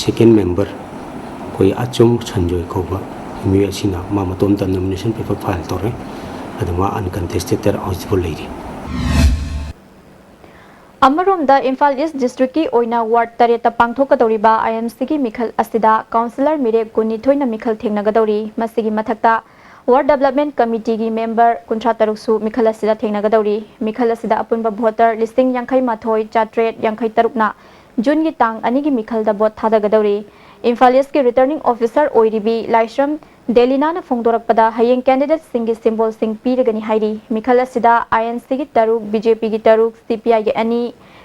ꯁꯦꯀꯦꯟ ꯃꯦꯝꯕꯔ ꯑꯩꯈꯣꯏ ꯑꯆꯨꯝ ꯁꯟꯖꯣꯏ ꯀꯧꯕ ꯃꯤꯑꯣꯏ ꯑꯁꯤꯅ ꯃꯥ ꯃꯇꯣꯝꯇ ꯅꯣꯃꯤꯅꯦꯁꯟ ꯄꯦꯄꯔ ꯐꯥꯏꯜ ꯇꯧꯔꯦ꯫ ꯑꯗꯨ ꯃꯥ ꯑꯟꯀꯟꯇꯦꯁꯇꯦꯗ ꯍꯧꯖꯤꯛꯐꯥꯎ ꯂꯩꯔꯤ꯫ ꯑꯃꯔꯣꯝꯗ ꯏꯝꯐꯥꯜ ꯏꯁ ꯗꯤꯁꯇ꯭ꯔꯤꯛꯀꯤ ꯑꯣꯏꯅ ꯋꯥꯔꯗ ꯇꯔꯦꯠꯇ ꯄꯥꯡꯊꯣꯛꯀꯗꯧꯔꯤꯕ ꯑꯥꯏ ꯑꯦꯟ ꯁꯤꯒꯤ ꯃꯤꯈꯜ ꯑꯁꯤꯗ ꯀꯥꯎꯟꯁꯤꯂꯔ ꯃꯤꯔꯦꯞ ꯀꯨꯟꯅꯤꯊꯣꯏꯅ ꯃꯤꯈꯜ ꯊꯦꯡꯅꯒꯗꯧꯔꯤ꯫ ꯃꯁꯤꯒꯤ ꯃꯊꯛꯇ ꯋꯥꯔꯗ ꯗꯦꯕꯂꯞꯃꯦꯟ ꯀꯃꯤꯇꯤꯒꯤ ꯃꯦꯝꯕꯔ ꯀꯨꯟꯊ꯭ꯔꯥ ꯇꯔꯨꯛꯁꯨ ꯃꯤꯈꯜ ꯑꯁꯤꯗ ꯊꯦꯡꯅꯒꯗꯧꯔꯤ꯫ ꯃꯤꯈꯜ ꯑꯁꯤꯗ ꯑꯄꯨꯟꯕ ꯚꯣꯇꯔ ꯂꯤꯁꯤꯡ ꯌꯥꯡꯈꯩ ꯃꯥꯊꯣꯏ ꯆꯥꯇ꯭ꯔꯦꯠ ꯌꯥꯡꯈꯩ ꯇꯔꯨꯛꯅ ꯖꯨꯟꯒꯤ ꯇꯥꯡ ꯑꯅꯤꯒꯤ ꯃꯤꯈꯜꯗ ꯚꯣꯠ ꯊꯥꯗꯒꯗꯧꯔꯤ꯫ ꯏꯝꯐꯥꯜ ꯏꯁꯀꯤ ꯔꯤꯇꯔꯅꯤꯡ ꯑꯣꯐꯤꯁꯔ ꯑꯣꯏꯔꯤꯕꯤ ꯂꯥꯏꯁ꯭ꯔꯝ ꯗꯦꯂꯤꯅꯥꯅ ꯐꯣꯡꯗꯣꯔꯛꯄꯗ ꯍꯌꯦꯡ ꯀꯦꯟꯗꯤꯗꯦꯠꯁꯤꯡꯒꯤ ꯁꯤꯝꯕꯣꯜꯁꯤꯡ ꯄꯤꯔꯒꯅꯤ ꯍꯥꯏꯔꯤ꯫ ꯃꯤꯈꯜ ꯑꯁꯤꯗ ꯑꯥꯏ ꯑꯦꯟ ꯁꯤꯒꯤ ꯇꯔꯨꯛ, ꯕꯤ ꯖꯦ ꯄꯤꯒꯤ ꯇꯔꯨꯛ, ꯁꯤ ꯄꯤ ꯑꯥꯏꯒꯤ ꯑꯅꯤ,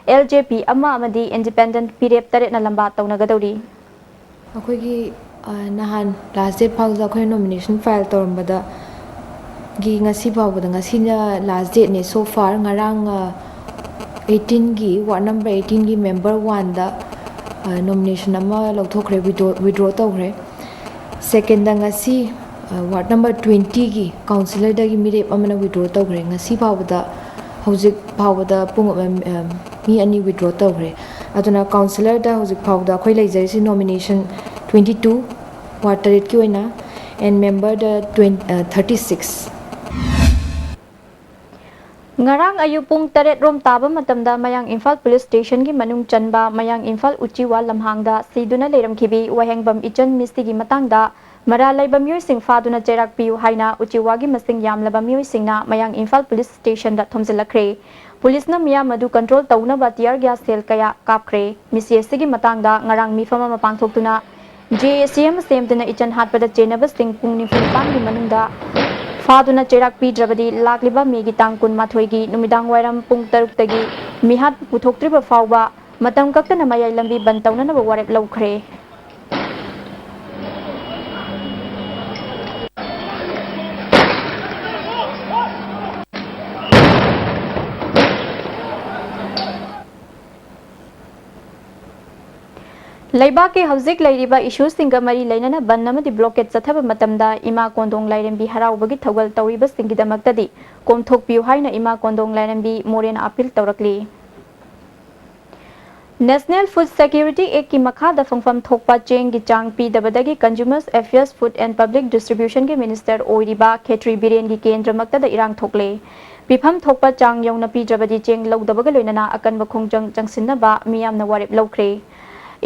ꯑꯦꯜ ꯖꯦ ꯄꯤ ꯑꯃ ꯑꯃꯗꯤ ꯏꯟꯗꯤꯄꯦꯟꯗꯦꯟꯠ ꯃꯤꯔꯦꯞ ꯇꯔꯦꯠꯅ ꯂꯝꯕꯥ ꯇꯧꯅꯒꯗꯧꯔꯤ꯫ ꯑꯩꯈꯣꯏꯒꯤ, ꯑ, ꯅꯍꯥꯟ ꯂꯥꯁ ꯗꯦꯠ ꯐꯥꯎꯗ ꯑꯩꯈꯣꯏ ꯅꯣꯃꯤꯅꯦꯁꯟ ꯐꯥꯏꯜ ꯇꯧꯔꯝꯕꯗꯒꯤ ꯉꯁꯤ ꯐꯥꯎꯕꯗ, ꯉꯁꯤꯅ ꯂꯥꯁ ꯗꯦꯠꯅꯦ꯫ So far ꯉꯔꯥꯡ, ꯑ, ꯑꯩꯠꯇꯤꯟꯒꯤ, ꯋꯥꯔꯗ ꯅꯝꯕꯔ ꯑꯩꯠꯇꯤꯟꯒꯤ ꯃꯦꯝꯕꯔ ꯋꯥꯟꯗ, ꯑ, ꯅꯣꯃꯤꯅꯦꯁꯟ ꯑꯃ ꯂꯧꯊꯣꯛꯈ꯭ꯔꯦ, ꯋꯤꯗ꯭ꯔꯣ, ꯋꯤꯗ꯭ꯔꯣ ꯇꯧꯈ꯭ꯔꯦ꯫ ꯁꯦꯀꯦꯟꯗ ꯉꯁꯤ ꯋꯥꯔꯗ ꯅꯝꯕꯔ ꯇ꯭ꯋꯦꯟꯇꯤꯒꯤ ꯀꯥꯎꯟꯁꯤꯂꯔꯗꯒꯤ ꯃꯤꯔꯦꯞ ꯑꯃꯅ ꯋꯤꯗ꯭ꯔꯣ ꯇꯧꯈ꯭ꯔꯦ꯫ ꯉꯁꯤ ꯐꯥꯎꯕꯗ, ꯍꯧꯖꯤꯛ ꯐꯥꯎꯕꯗ ꯄꯨꯡ, ꯃꯤ ꯑꯅꯤ ꯋꯤꯗ꯭ꯔꯣ ꯇꯧꯈ꯭ꯔꯦ꯫ ꯑꯗꯨꯅ ꯀꯥꯎꯟꯁꯤꯂꯔꯗ ꯍꯧꯖꯤꯛ ꯐꯥꯎꯕꯗ ꯑꯩꯈꯣꯏ ꯂꯩꯖꯔꯤꯁꯤ ꯅꯣꯃꯤꯅꯦꯁꯟ ꯇ꯭ꯋꯦꯟꯇꯤ ꯇꯨ, ꯋꯥꯔꯗ ꯇꯔꯦꯠꯀꯤ ꯑꯣꯏꯅ, ꯑꯦꯟ ꯃꯦꯝꯕꯔꯗ ꯇ꯭ꯋꯦꯟ-, ꯑ, ꯊꯥꯔꯇꯤ ꯁꯤꯛꯁ꯫ ꯉꯔꯥꯡ ꯑꯌꯨꯛ ꯄꯨꯡ ꯇꯔꯦꯠ ꯔꯣꯝ ꯇꯥꯕ ꯃꯇꯝꯗ ꯃꯌꯥꯡ ꯏꯝꯐꯥꯜ ꯄꯨꯂꯤꯁ ꯁ꯭ꯇꯦꯁꯟꯒꯤ ꯃꯅꯨꯡ ꯆꯟꯕ ꯃꯌꯥꯡ ꯏꯝꯐꯥꯜ ꯎꯆꯤꯋꯥ ꯂꯝꯍꯥꯡꯗ ꯁꯤꯗꯨꯅ ꯂꯩꯔꯝꯈꯤꯕꯤ ꯋꯥꯍꯦꯡꯕꯝ ꯏꯆꯟ ꯃꯤꯁꯇꯤꯒꯤ ꯃꯇꯥꯡꯗ ꯃꯔꯥꯜ ꯂꯩꯕ ꯃꯤꯑꯣꯏꯁꯤꯡ ꯐꯥꯗꯨꯅ ꯆꯩꯔꯥꯛ ꯄꯤꯌꯨ ꯍꯥꯏꯅ ꯎꯆꯤꯋꯥꯒꯤ ꯃꯁꯤꯡ ꯌꯥꯝꯂꯕ ꯃꯤꯑꯣꯏꯁꯤꯡꯅ ꯃꯌꯥꯡ ꯏꯝꯐꯥꯜ ꯄꯨꯂꯤꯁ ꯁ꯭ꯇꯦꯁꯟꯗ ꯊꯣꯝꯖꯤꯜꯂꯛꯈ꯭ꯔꯦ꯫ ꯄꯨꯂꯤꯁꯅ ꯃꯤꯌꯥꯝ ꯑꯗꯨ ꯀꯟꯇ꯭ꯔꯣꯜ ꯇꯧꯅꯕ ꯇꯤꯌꯥꯔ ꯒ꯭ꯌꯥꯁ ꯁꯦꯜ ꯀꯌꯥ ꯀꯥꯞꯈ꯭ꯔꯦ꯫ ꯃꯤꯁꯤ ꯑꯁꯤꯒꯤ ꯃꯇꯥꯡꯗ ꯉꯔꯥꯡ ꯃꯤꯐꯝ ꯑꯃ ꯄꯥꯡꯊꯣꯛꯇꯨꯅ ꯖꯦ ꯑꯦ ꯁꯤ ꯑꯃ ꯁꯦꯝꯗꯨꯅ ꯏꯆꯟ ꯍꯥꯠꯄꯗ ꯆꯦꯟꯅꯕꯁꯤꯡ ꯄꯨꯡ ꯅꯤꯐꯨ ꯅꯤꯄꯥꯟꯒꯤ ꯃꯅꯨꯡꯗ ꯐꯥꯗꯨꯅ ꯆꯩꯔꯥꯛ ꯄꯤꯗ꯭ꯔꯕꯗꯤ ꯂꯥꯛꯂꯤꯕ ꯃꯦꯒꯤ ꯇꯥꯡ ꯀꯨꯟꯃꯥꯊꯣꯏꯒꯤ ꯅꯨꯃꯤꯗꯥꯡ ꯋꯥꯏꯔꯝ ꯄꯨꯡ ꯇꯔꯨꯛꯇꯒꯤ ꯃꯤꯍꯥꯠ ꯄꯨꯊꯣꯛꯇ꯭ꯔꯤꯕ ꯐꯥꯎꯕ ꯃꯇꯝ ꯀꯛꯇꯅ ꯃꯌꯥꯏ ꯂꯝꯕꯤ ꯕꯟ ꯇꯧꯅꯅꯕ ꯋꯥꯔꯦꯞ ꯂꯧꯈ꯭ꯔꯦ꯫ ꯂꯩꯕꯥꯛꯀꯤ ꯍꯧꯖꯤꯛ ꯂꯩꯔꯤꯕ ꯏꯁꯨꯁꯤꯡꯒ ꯃꯔꯤ ꯂꯩꯅꯅ ꯕꯟ ꯑꯃꯗꯤ ꯕ꯭ꯂꯣꯀꯦꯠ ꯆꯠꯊꯕ ꯃꯇꯝꯗ ꯏꯃꯥ ꯀꯣꯟꯗꯣꯡ ꯂꯥꯏꯔꯦꯝꯕꯤ ꯍꯔꯥꯎꯕꯒꯤ ꯊꯧꯒꯜ ꯇꯧꯔꯤꯕꯁꯤꯡꯒꯤꯗꯃꯛꯇꯗꯤ ꯀꯣꯝꯊꯣꯛꯄꯤꯌꯨ ꯍꯥꯏꯅ ꯏꯃꯥ ꯀꯣꯟꯗꯣꯡ ꯂꯥꯏꯔꯦꯝꯕꯤ ꯃꯣꯔꯦꯅ appeal ꯇꯧꯔꯛꯂꯤ꯫ National Food Security Act ꯀꯤ ꯃꯈꯥꯗ ꯐꯪꯐꯝ ꯊꯣꯛꯄ ꯆꯦꯡꯒꯤ ꯆꯥꯡ ꯄꯤꯗꯕꯗꯒꯤ Consumers Affairs, Food and Public Distribution ꯒꯤ ꯃꯤꯅꯤꯁꯇꯔ ꯑꯣꯏꯔꯤꯕ ꯈꯦꯇ꯭ꯔꯤ ꯕꯤꯔꯦꯟꯒꯤ ꯀꯦꯟꯗ꯭ꯔꯃꯛꯇꯗ ꯏꯔꯥꯡ ꯊꯣꯛꯂꯦ꯫ ꯄꯤꯐꯝ ꯊꯣꯛꯄ ꯆꯥꯡ ꯌꯧꯅ ꯄꯤꯗ꯭ꯔꯕꯗꯤ ꯆꯦꯡ ꯂꯧꯗꯕꯒ ꯂꯣꯏꯅꯅ ꯑꯀꯟꯕ ꯈꯣꯡꯖꯪ ꯆꯪꯁꯤꯟꯅꯕ ꯃꯤꯌꯥꯝꯅ ꯋꯥꯔꯦꯞ ꯂꯧꯈ꯭ꯔꯦ꯫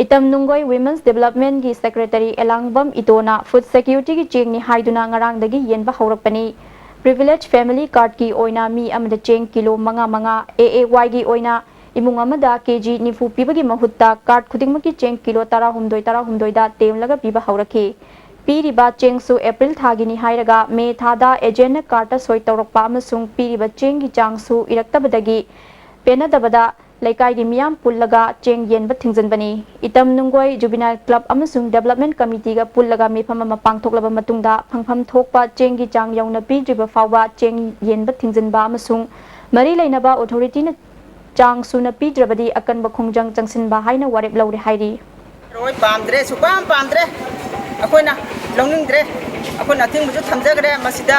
ꯏꯇꯝ ꯅꯨꯡꯒꯣꯏ Women's Development ꯀꯤ ꯁꯦꯀ꯭ꯔꯦꯇꯔꯤ ꯑꯦꯂꯥꯡꯕꯝ ꯏꯇꯣꯅ ꯐꯨꯗ ꯁꯦꯀ꯭ꯌꯨꯔꯤꯇꯤꯒꯤ ꯆꯦꯡꯅꯤ ꯍꯥꯏꯗꯨꯅ ꯉꯔꯥꯡꯗꯒꯤ ꯌꯦꯟꯕ ꯍꯧꯔꯛꯄꯅꯤ꯫ ꯄ꯭ꯔꯤꯚꯤꯂꯦꯖ ꯐꯦꯃꯤꯂꯤ ꯀꯥꯔꯗꯀꯤ ꯑꯣꯏꯅ ꯃꯤ ꯑꯃꯗ ꯆꯦꯡ ꯀꯤꯂꯣ ꯃꯉꯥ ꯃꯉꯥ, ꯑꯦ ꯑꯦ ꯋꯥꯏꯒꯤ ꯑꯣꯏꯅ ꯏꯃꯨꯡ ꯑꯃꯗ ꯀꯦ ꯖꯤ ꯅꯤꯐꯨ ꯄꯤꯕꯒꯤ ꯃꯍꯨꯠꯇ ꯀꯥꯔꯗ ꯈꯨꯗꯤꯡꯃꯛꯀꯤ ꯆꯦꯡ ꯀꯤꯂꯣ ꯇꯔꯥꯍꯨꯝꯗꯣꯏ ꯇꯔꯥꯍꯨꯝꯗꯣꯏꯗ ꯇꯦꯝꯂꯒ ꯄꯤꯕ ꯍꯧꯔꯛꯈꯤ꯫ ꯄꯤꯔꯤꯕ ꯆꯦꯡꯁꯨ ꯑꯦꯄ꯭ꯔꯤꯜ ꯊꯥꯒꯤꯅꯤ ꯍꯥꯏꯔꯒ ꯃꯦ ꯊꯥꯗ ꯑꯦꯖꯦꯟꯅ ꯀꯥꯔꯗꯇ ꯁꯣꯏ ꯇꯧꯔꯛꯄ ꯑꯃꯁꯨꯡ ꯄꯤꯔꯤꯕ ꯆꯦꯡꯒꯤ ꯆꯥꯡꯁꯨ ꯏꯔꯛꯇꯕꯗꯒꯤ ꯄꯦꯟꯅꯗꯕꯗ ꯂꯩꯀꯥꯏꯒꯤ ꯃꯤꯌꯥꯝ ꯄꯨꯜꯂꯒ ꯆꯦꯡ ꯌꯦꯟꯕ ꯊꯤꯡꯖꯤꯟꯕꯅꯤ꯫ ꯏꯇꯝ ꯅꯨꯡꯒꯣꯏ ꯖꯨꯕꯤꯅꯥꯏꯜ ꯀ꯭ꯂꯕ ꯑꯃꯁꯨꯡ ꯗꯦꯕꯂꯞꯃꯦꯟ ꯀꯃꯤꯇꯤꯒ ꯄꯨꯜꯂꯒ ꯃꯤꯐꯝ ꯑꯃ ꯄꯥꯡꯊꯣꯛꯂꯕ ꯃꯇꯨꯡꯗ ꯐꯪꯐꯝ ꯊꯣꯛꯄ ꯆꯦꯡꯒꯤ ꯆꯥꯡ ꯌꯧꯅ ꯄꯤꯗ꯭ꯔꯤꯕ ꯐꯥꯎꯕ ꯆꯦꯡ ꯌꯦꯟꯕ ꯊꯤꯡꯖꯤꯟꯕ ꯑꯃꯁꯨꯡ ꯃꯔꯤ ꯂꯩꯅꯕ ꯑꯣꯊꯣꯔꯤꯇꯤꯅ ꯆꯥꯡ ꯁꯨꯅ ꯄꯤꯗ꯭ꯔꯕꯗꯤ ꯑꯀꯟꯕ ꯈꯣꯡꯖꯪ ꯆꯪꯁꯤꯟꯕ ꯍꯥꯏꯅ ꯋꯥꯔꯦꯞ ꯂꯧꯔꯦ ꯍꯥꯏꯔꯤ꯫ ꯂꯣꯏ ꯄꯥꯝꯗ꯭ꯔꯦ, ꯁꯨꯛꯄꯥꯝ ꯄꯥꯝꯗ꯭ꯔꯦ꯫ ꯑꯩꯈꯣꯏꯅ ꯂꯧꯅꯤꯡꯗ꯭ꯔꯦ꯫ ꯑꯩꯈꯣꯏꯅ ꯑꯊꯤꯡꯕꯁꯨ ꯊꯝꯖꯈ꯭ꯔꯦ꯫ ꯃꯁꯤꯗ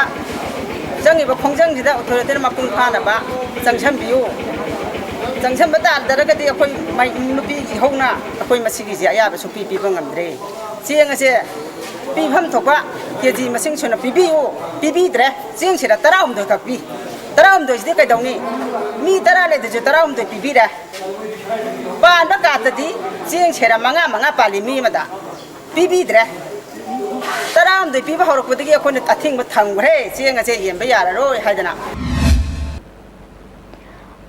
ꯆꯪꯉꯤꯕ ꯈꯣꯡꯖꯪꯁꯤꯗ ꯑꯣꯊꯣꯔꯤꯇꯤꯅ ꯃꯄꯨꯡ ꯐꯥꯅꯕ ꯆꯪꯁꯟꯕꯤꯌꯨ꯫ ꯆꯪꯁꯟꯕ ꯇꯥꯗ꯭ꯔꯒꯗꯤ ꯑꯩꯈꯣꯏ ꯃꯩ-, ꯅꯨꯄꯤ ꯏꯍꯧꯅ ꯑꯩꯈꯣꯏ ꯃꯁꯤꯒꯤꯁꯦ ꯑꯌꯥꯕ ꯁꯨꯡꯄꯤ ꯄꯤꯕ ꯉꯝꯗ꯭ꯔꯦ꯫ ꯆꯦꯡ ꯑꯁꯦ ꯄꯤꯐꯝ ꯊꯣꯛꯄ ꯀꯦ ꯖꯤ ꯃꯁꯤꯡ ꯁꯨꯅ ꯄꯤꯕꯤꯌꯨ, ꯄꯤꯕꯤꯗ꯭ꯔꯦ꯫ ꯆꯦꯡꯁꯤꯗ ꯇꯔꯥꯍꯨꯝꯗꯣꯏ ꯈꯛ ꯄꯤ꯫ ꯇꯔꯥꯍꯨꯝꯗꯣꯏꯁꯤꯗꯤ ꯀꯩꯗꯧꯅꯤ? ꯃꯤ ꯇꯔꯥ ꯂꯩꯗꯁꯨ ꯇꯔꯥꯍꯨꯝꯗꯣꯏ ꯄꯤꯕꯤꯔꯦ꯫ ꯄꯥꯟꯕ ꯀꯥꯇꯗꯤ ꯆꯦꯡ ꯁꯦꯔ ꯃꯉꯥ ꯃꯉꯥ ꯄꯥꯜꯂꯤ ꯃꯤ ꯑꯃꯗ꯫ ꯄꯤꯕꯤꯗ꯭ꯔꯦ꯫ ꯇꯔꯥꯍꯨꯝꯗꯣꯏ ꯄꯤꯕ ꯍꯧꯔꯛꯄꯗꯒꯤ ꯑꯩꯈꯣꯏꯅ ꯑꯊꯤꯡꯕ ꯊꯝꯈ꯭ꯔꯦ, ꯆꯦꯡ ꯑꯁꯦ ꯌꯦꯟꯕ ꯌꯥꯔꯔꯣꯏ ꯍꯥꯏꯗꯅ꯫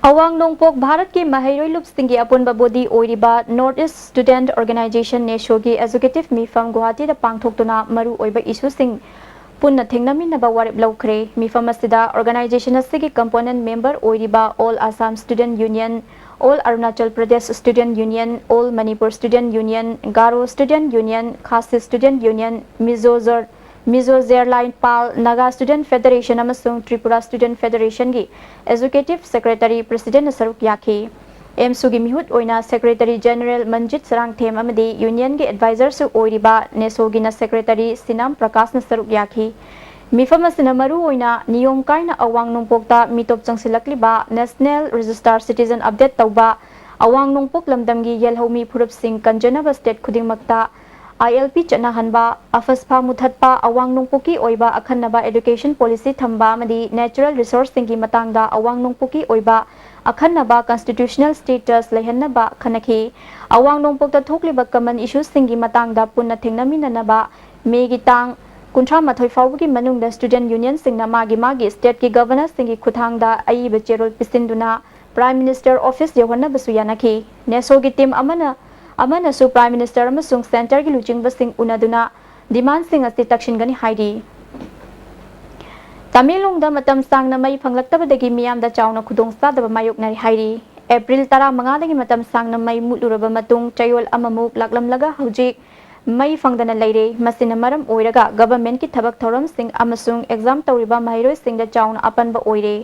ꯑꯋꯥꯡ ꯅꯣꯡꯄꯣꯛ ꯚꯥꯔꯠꯀꯤ ꯃꯍꯩꯔꯣꯏ ꯂꯨꯞꯁꯤꯡꯒꯤ ꯑꯄꯨꯟꯕ ꯕꯣꯗꯤ ꯑꯣꯏꯔꯤꯕ North East Student Organization, ꯅꯦꯁꯣꯒꯤ ꯑꯦꯖꯨꯀꯦꯇꯤꯚ ꯃꯤꯐꯝ ꯒꯨꯋꯥꯍꯥꯇꯤꯗ ꯄꯥꯡꯊꯣꯛꯇꯨꯅ ꯃꯔꯨꯑꯣꯏꯕ ꯏꯁꯨꯁꯤꯡ ꯄꯨꯟꯅ ꯊꯦꯡꯅꯃꯤꯟꯅꯕ ꯋꯥꯔꯦꯞ ꯂꯧꯈ꯭ꯔꯦ꯫ ꯃꯤꯐꯝ ꯑꯁꯤꯗ ꯑꯣꯔꯒꯅꯥꯏꯖꯦꯁꯟ ꯑꯁꯤꯒꯤ ꯀꯝꯄꯣꯅꯦꯟꯠ ꯃꯦꯝꯕꯔ ꯑꯣꯏꯔꯤꯕ All Assam Student Union, All Arunachal Pradesh Student Union, All Manipur Student Union, Garo Student Union, Khasi Student Union, ꯃꯤꯖꯣ ꯖꯔ-, ꯃꯤꯖꯣ ꯖꯦꯔꯂꯥꯏꯟ ꯄꯥꯜ, ꯅꯥꯒꯥ ꯁ꯭ꯇꯨꯗꯦꯟꯠ ꯐꯦꯗꯔꯦꯁꯟ ꯑꯃꯁꯨꯡ ꯇ꯭ꯔꯤꯄꯨꯔꯥ ꯁ꯭ꯇꯨꯗꯦꯟꯠ ꯐꯦꯗꯔꯦꯁꯟꯒꯤ ꯑꯦꯖꯨꯀꯦꯇꯤꯚ ꯁꯦꯀ꯭ꯔꯦꯇꯔꯤ ꯄ꯭ꯔꯁꯤꯗꯦꯟꯠꯅ ꯁꯔꯨꯛ ꯌꯥꯈꯤ꯫ ꯑꯦꯝꯁꯨꯒꯤ ꯃꯤꯍꯨꯠ ꯑꯣꯏꯅ ꯁꯦꯀ꯭ꯔꯦꯇꯔꯤ ꯖꯦꯅꯔꯦꯜ ꯃꯟꯖꯤꯠ ꯁꯔꯥꯡꯊꯦꯝ ꯑꯃꯗꯤ ꯌꯨꯅꯤꯌꯟꯒꯤ ꯑꯦꯗꯚꯥꯏꯖꯔꯁꯨ ꯑꯣꯏꯔꯤꯕ ꯅꯦꯁꯣꯒꯤꯅ ꯁꯦꯀ꯭ꯔꯦꯇꯔꯤ ꯁꯤꯅꯥꯝ ꯄ꯭ꯔꯀꯥꯁꯅ ꯁꯔꯨꯛ ꯌꯥꯈꯤ꯫ ꯃꯤꯐꯝ ꯑꯁꯤꯅ ꯃꯔꯨꯑꯣꯏꯅ ꯅꯤꯌꯣꯝ ꯀꯥꯏꯅ ꯑꯋꯥꯡ ꯅꯣꯡꯄꯣꯛꯇ ꯃꯤꯇꯣꯞ ꯆꯪꯁꯤꯜꯂꯛꯂꯤꯕ ꯅꯦꯁꯅꯦꯜ ꯔꯦꯖꯤꯁꯇꯥꯔ ꯁꯤꯇꯤꯖꯟ ꯑꯞꯗꯦꯠ ꯇꯧꯕ, ꯑꯋꯥꯡ ꯅꯣꯡꯄꯣꯛ ꯂꯝꯗꯝꯒꯤ ꯌꯦꯜꯍꯧꯃꯤ ꯐꯨꯔꯨꯞꯁꯤꯡ ꯀꯟꯖꯅꯕ ꯁ꯭ꯇꯦꯠ ꯈꯨꯗꯤꯡꯃꯛꯇ ꯑꯥꯏ ꯑꯦꯜ ꯄꯤ ꯆꯠꯅꯍꯟꯕ, ꯑꯐꯁꯐꯥ ꯃꯨꯊꯠꯄ, ꯑꯋꯥꯡ ꯅꯣꯡꯄꯣꯛꯀꯤ ꯑꯣꯏꯕ ꯑꯈꯟꯅꯕ ꯑꯦꯗꯨꯀꯦꯁꯟ ꯄꯣꯂꯤꯁꯤ ꯊꯝꯕ ꯑꯃꯗꯤ ꯅꯦꯆꯔꯦꯜ ꯔꯤꯁꯣꯔꯁꯁꯤꯡꯒꯤ ꯃꯇꯥꯡꯗ ꯑꯋꯥꯡ ꯅꯣꯡꯄꯣꯛꯀꯤ ꯑꯣꯏꯕ ꯑꯈꯟꯅꯕ ꯀꯟꯁꯇꯤꯇ꯭ꯌꯨꯁꯅꯦꯜ ꯁ꯭ꯇꯦꯇꯁ ꯂꯩꯍꯟꯅꯕ ꯈꯟꯅꯈꯤ꯫ ꯑꯋꯥꯡ ꯅꯣꯡꯄꯣꯛꯇ ꯊꯣꯛꯂꯤꯕ ꯀꯃꯟ ꯏꯁꯨꯁꯤꯡꯒꯤ ꯃꯇꯥꯡꯗ ꯄꯨꯟꯅ ꯊꯦꯡꯅꯃꯤꯟꯅꯅꯕ ꯃꯦꯒꯤ ꯇꯥꯡ ꯀꯨꯟꯊ꯭ꯔꯥ ꯃꯥꯊꯣꯏ ꯐꯥꯎꯕꯒꯤ ꯃꯅꯨꯡꯗ ꯁ꯭ꯇꯨꯗꯦꯟꯠ ꯌꯨꯅꯤꯌꯟꯁꯤꯡꯅ ꯃꯥꯒꯤ ꯃꯥꯒꯤ ꯁ꯭ꯇꯦꯠꯀꯤ ꯒꯚꯔꯅꯔꯁꯤꯡꯒꯤ ꯈꯨꯠꯊꯥꯡꯗ ꯑꯏꯕ ꯆꯦꯔꯣꯜ ꯄꯤꯁꯤꯟꯗꯨꯅ ꯄ꯭ꯔꯥꯏꯝ ꯃꯤꯅꯤꯁꯇꯔ ꯑꯣꯐꯤꯁ ꯌꯧꯍꯟꯅꯕꯁꯨ ꯌꯥꯅꯈꯤ꯫ ꯅꯦꯁꯣꯒꯤ ꯇꯤꯝ ꯑꯃꯅ, ꯑꯃꯅꯁꯨ ꯄ꯭ꯔꯥꯏꯝ ꯃꯤꯅꯤꯁꯇꯔ ꯑꯃꯁꯨꯡ ꯁꯦꯟꯇꯔꯒꯤ ꯂꯨꯆꯤꯡꯕꯁꯤꯡ ꯎꯅꯗꯨꯅ ꯗꯤꯃꯥꯟꯁꯤꯡ ꯑꯁꯤ ꯇꯛꯁꯤꯟꯒꯅꯤ ꯍꯥꯏꯔꯤ꯫ ꯇꯃꯦꯡꯂꯣꯡꯗ ꯃꯇꯝ ꯁꯥꯡꯅ ꯃꯩ ꯐꯪꯂꯛꯇꯕꯗꯒꯤ ꯃꯤꯌꯥꯝꯗ ꯆꯥꯎꯅ ꯈꯨꯗꯣꯡꯆꯥꯗꯕ ꯃꯥꯌꯣꯛꯅꯔꯤ ꯍꯥꯏꯔꯤ꯫ ꯑꯦꯄ꯭ꯔꯤꯜ ꯇꯔꯥꯃꯉꯥꯗꯒꯤ ꯃꯇꯝ ꯁꯥꯡꯅ ꯃꯩ ꯃꯨꯠꯂꯨꯔꯕ ꯃꯇꯨꯡ ꯆꯌꯣꯜ ꯑꯃꯃꯨꯛ ꯂꯥꯛꯂꯝꯂꯒ ꯍꯧꯖꯤꯛ ꯃꯩ ꯐꯪꯗꯅ ꯂꯩꯔꯦ꯫ ꯃꯁꯤꯅ ꯃꯔꯝ ꯑꯣꯏꯔꯒ ꯒꯚꯔꯟꯃꯦꯟꯠꯀꯤ ꯊꯕꯛ ꯊꯧꯔꯝꯁꯤꯡ ꯑꯃꯁꯨꯡ ꯑꯦꯛꯖꯥꯝ ꯇꯧꯔꯤꯕ ꯃꯍꯩꯔꯣꯏꯁꯤꯡꯗ ꯆꯥꯎꯅ ꯑꯄꯟꯕ ꯑꯣꯏꯔꯦ꯫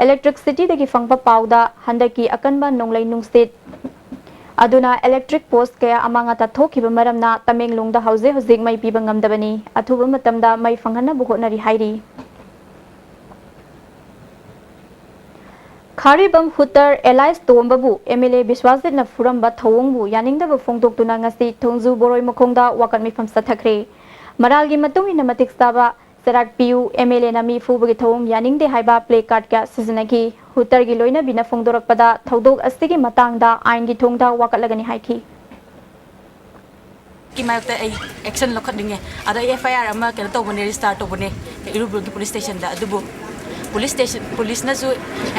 ꯏꯂꯦꯛꯇ꯭ꯔꯤꯛꯁꯤꯇꯤꯗꯒꯤ ꯐꯪꯕ ꯄꯥꯎꯗ ꯍꯟꯗꯛꯀꯤ ꯑꯀꯟꯕ ꯅꯣꯡꯂꯩ ꯅꯨꯡꯁꯤꯠ ꯑꯗꯨꯅ electric post ꯀꯌꯥ ꯑꯃꯥꯡ ꯑꯇꯥ ꯊꯣꯛꯈꯤꯕ ꯃꯔꯝꯅ ꯇꯃꯦꯡꯂꯣꯡꯗ ꯍꯧꯖꯤꯛ ꯍꯧꯖꯤꯛ ꯃꯩ ꯄꯤꯕ ꯉꯝꯗꯕꯅꯤ꯫ ꯑꯊꯨꯕ ꯃꯇꯝꯗ ꯃꯩ ꯐꯪꯍꯟꯅꯕ ꯍꯣꯠꯅꯔꯤ ꯍꯥꯏꯔꯤ꯫ ꯈꯥꯔꯤꯕꯝ ꯍꯨꯇꯔ ꯑꯦꯂꯥꯏꯁ ꯇꯣꯝꯕꯕꯨ MLA ꯕꯤꯁ꯭ꯋꯥꯖꯤꯠꯅ ꯐꯨꯔꯝꯕ ꯊꯧꯑꯣꯡꯕꯨ ꯌꯥꯅꯤꯡꯗꯕ ꯐꯣꯡꯗꯣꯛꯇꯨꯅ ꯉꯁꯤ ꯊꯣꯡꯖꯨ ꯕꯣꯔꯣꯏ ꯃꯈꯣꯡꯗ ꯋꯥꯀꯠ ꯃꯤꯐꯝ ꯆꯠꯊꯈ꯭ꯔꯦ꯫ ꯃꯔꯥꯜꯒꯤ ꯃꯇꯨꯡ ꯏꯟꯅ ꯃꯇꯤꯛ ꯆꯥꯕ ꯆꯦꯔꯥꯛ ꯄꯤꯌꯨ, MLAꯅ ꯃꯤ ꯐꯨꯕꯒꯤ ꯊꯧꯑꯣꯡ ꯌꯥꯅꯤꯡꯗꯦ ꯍꯥꯏꯕ placard ꯀꯌꯥ ꯁꯤꯖꯤꯟꯅꯈꯤ꯫ ꯍꯨꯇꯔꯒꯤ ꯂꯣꯏꯅꯕꯤꯅ ꯐꯣꯡꯗꯣꯔꯛꯄꯗ ꯊꯧꯗꯣꯛ ꯑꯁꯤꯒꯤ ꯃꯇꯥꯡꯗ ꯑꯥꯏꯟꯒꯤ ꯊꯣꯡꯗ ꯋꯥꯀꯠꯂꯒꯅꯤ ꯍꯥꯏꯈꯤ꯫ ꯀꯤ ꯃꯥꯌꯣꯛꯇ ꯑꯩ action ꯂꯧꯈꯠꯅꯤꯡꯉꯦ꯫ ꯑꯗ ꯑꯩ FIR ꯑꯃ ꯀꯩꯅꯣ ꯇꯧꯕꯅꯦ, register ꯇꯧꯕꯅꯦ ꯏꯔꯨꯕ꯭ꯔꯨꯒꯤ police stationꯗ꯫ ꯑꯗꯨꯕꯨ police station, policeꯅꯁꯨ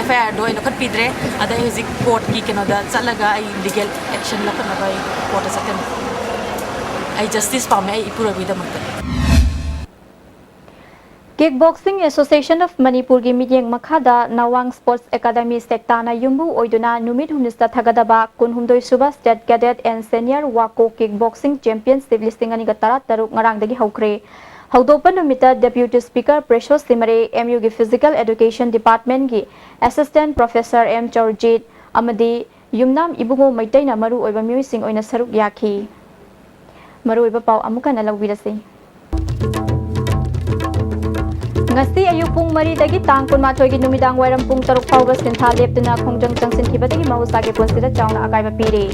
FIRꯗꯣ ꯑꯩ ꯂꯧꯈꯠꯄꯤꯗ꯭ꯔꯦ꯫ ꯑꯗ ꯑꯩ ꯍꯧꯖꯤꯛ courtꯀꯤ ꯀꯩꯅꯣꯗ ꯆꯠꯂꯒ ꯑꯩ legal action ꯂꯧꯈꯠꯅꯕ ꯑꯩ courtꯇ ꯆꯠꯀꯅꯤ꯫ ꯑꯩ justice ꯄꯥꯝꯃꯦ ꯑꯩ ꯏꯄꯨ ꯔꯕꯤꯗꯃꯛꯇ꯫ Kick Boxing Association of ꯃꯅꯤꯄꯨꯔꯒꯤ ꯃꯤꯠꯌꯦꯡ ꯃꯈꯥꯗ ꯅꯋꯥꯡ Sports Academy ꯁꯦꯛꯇꯥꯅ ꯌꯨꯝꯕꯨ ꯑꯣꯏꯗꯨꯅ ꯅꯨꯃꯤꯠ ꯍꯨꯝꯅꯤ ꯆꯠꯊꯒꯗꯕ ꯀꯨꯟꯍꯨꯝꯗꯣꯏ ꯁꯨꯕ State Cadet and Senior ꯋꯥꯀꯣ Kick Boxing Championship ꯂꯤꯁꯤꯡ ꯑꯅꯤꯒ ꯇꯔꯥꯇꯔꯨꯛ ꯉꯔꯥꯡꯗꯒꯤ ꯍꯧꯈ꯭ꯔꯦ꯫ ꯍꯧꯗꯣꯛꯄ ꯅꯨꯃꯤꯠꯇ Deputy Speaker ꯄ꯭ꯔꯦꯁꯣ ꯁꯤꯃꯔꯦ, MUꯒꯤ Physical Education Departmentꯀꯤ Assistant Professor M ꯆꯧꯔꯖꯤꯠ ꯑꯃꯗꯤ ꯌꯨꯝꯅꯥꯝ ꯏꯕꯨꯡꯉꯣ ꯃꯩꯇꯩꯅ ꯃꯔꯨ ꯑꯣꯏꯕ ꯃꯤꯑꯣꯏꯁꯤꯡ ꯑꯣꯏꯅ ꯁꯔꯨꯛ ꯌꯥꯈꯤ꯫ ꯃꯔꯨꯑꯣꯏꯕ ꯄꯥꯎ ꯑꯃꯨꯛ ꯍꯟꯅ ꯂꯧꯕꯤꯔꯁꯤ꯫ ꯉꯁꯤ ꯑꯌꯨꯛ ꯄꯨꯡ ꯃꯔꯤꯗꯒꯤ ꯇꯥꯡ ꯀꯨꯟꯃꯥꯊꯣꯏꯒꯤ ꯅꯨꯃꯤꯗꯥꯡ ꯋꯥꯏꯔꯝ ꯄꯨꯡ ꯇꯔꯨꯛ ꯐꯥꯎꯕ ꯁꯤꯟꯊꯥ ꯂꯦꯞꯇꯨꯅ ꯈꯣꯡꯖꯪ ꯆꯪꯁꯤꯟꯈꯤꯕꯗꯒꯤ ꯃꯍꯧꯁꯥꯒꯤ ꯄꯨꯟꯁꯤꯗ ꯆꯥꯎꯅ ꯑꯀꯥꯏꯕ ꯄꯤꯔꯦ꯫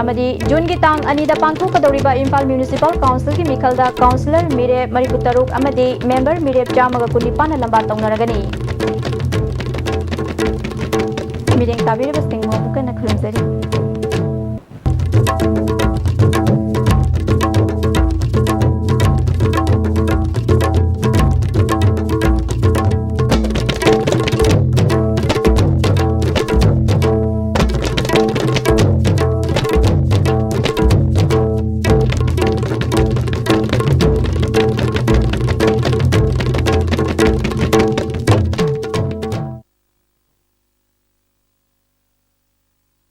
ꯑꯃꯗꯤ ꯖꯨꯟꯒꯤ ꯇꯥꯡ ꯑꯅꯤꯗ ꯄꯥꯡꯊꯣꯛꯀꯗꯧꯔꯤꯕ ꯏꯝꯐꯥꯜ Municipal Councilꯒꯤ ꯃꯤꯈꯜꯗ councillor ꯃꯤꯔꯦꯞ ꯃꯔꯤꯐꯨ ꯇꯔꯨꯛ ꯑꯃꯗꯤ member ꯃꯤꯔꯦꯞ ꯆꯥꯝꯃꯒ ꯀꯨꯟꯅꯤꯄꯥꯟꯅ ꯂꯝꯕꯥ ꯇꯧꯅꯔꯒꯅꯤ꯫ ꯃꯤꯠꯌꯦꯡ ꯇꯥꯕꯤꯔꯤꯕꯁꯤꯡꯕꯨ ꯑꯃꯨꯛ ꯍꯟꯅ ꯈꯨꯔꯨꯝꯖꯔꯤ꯫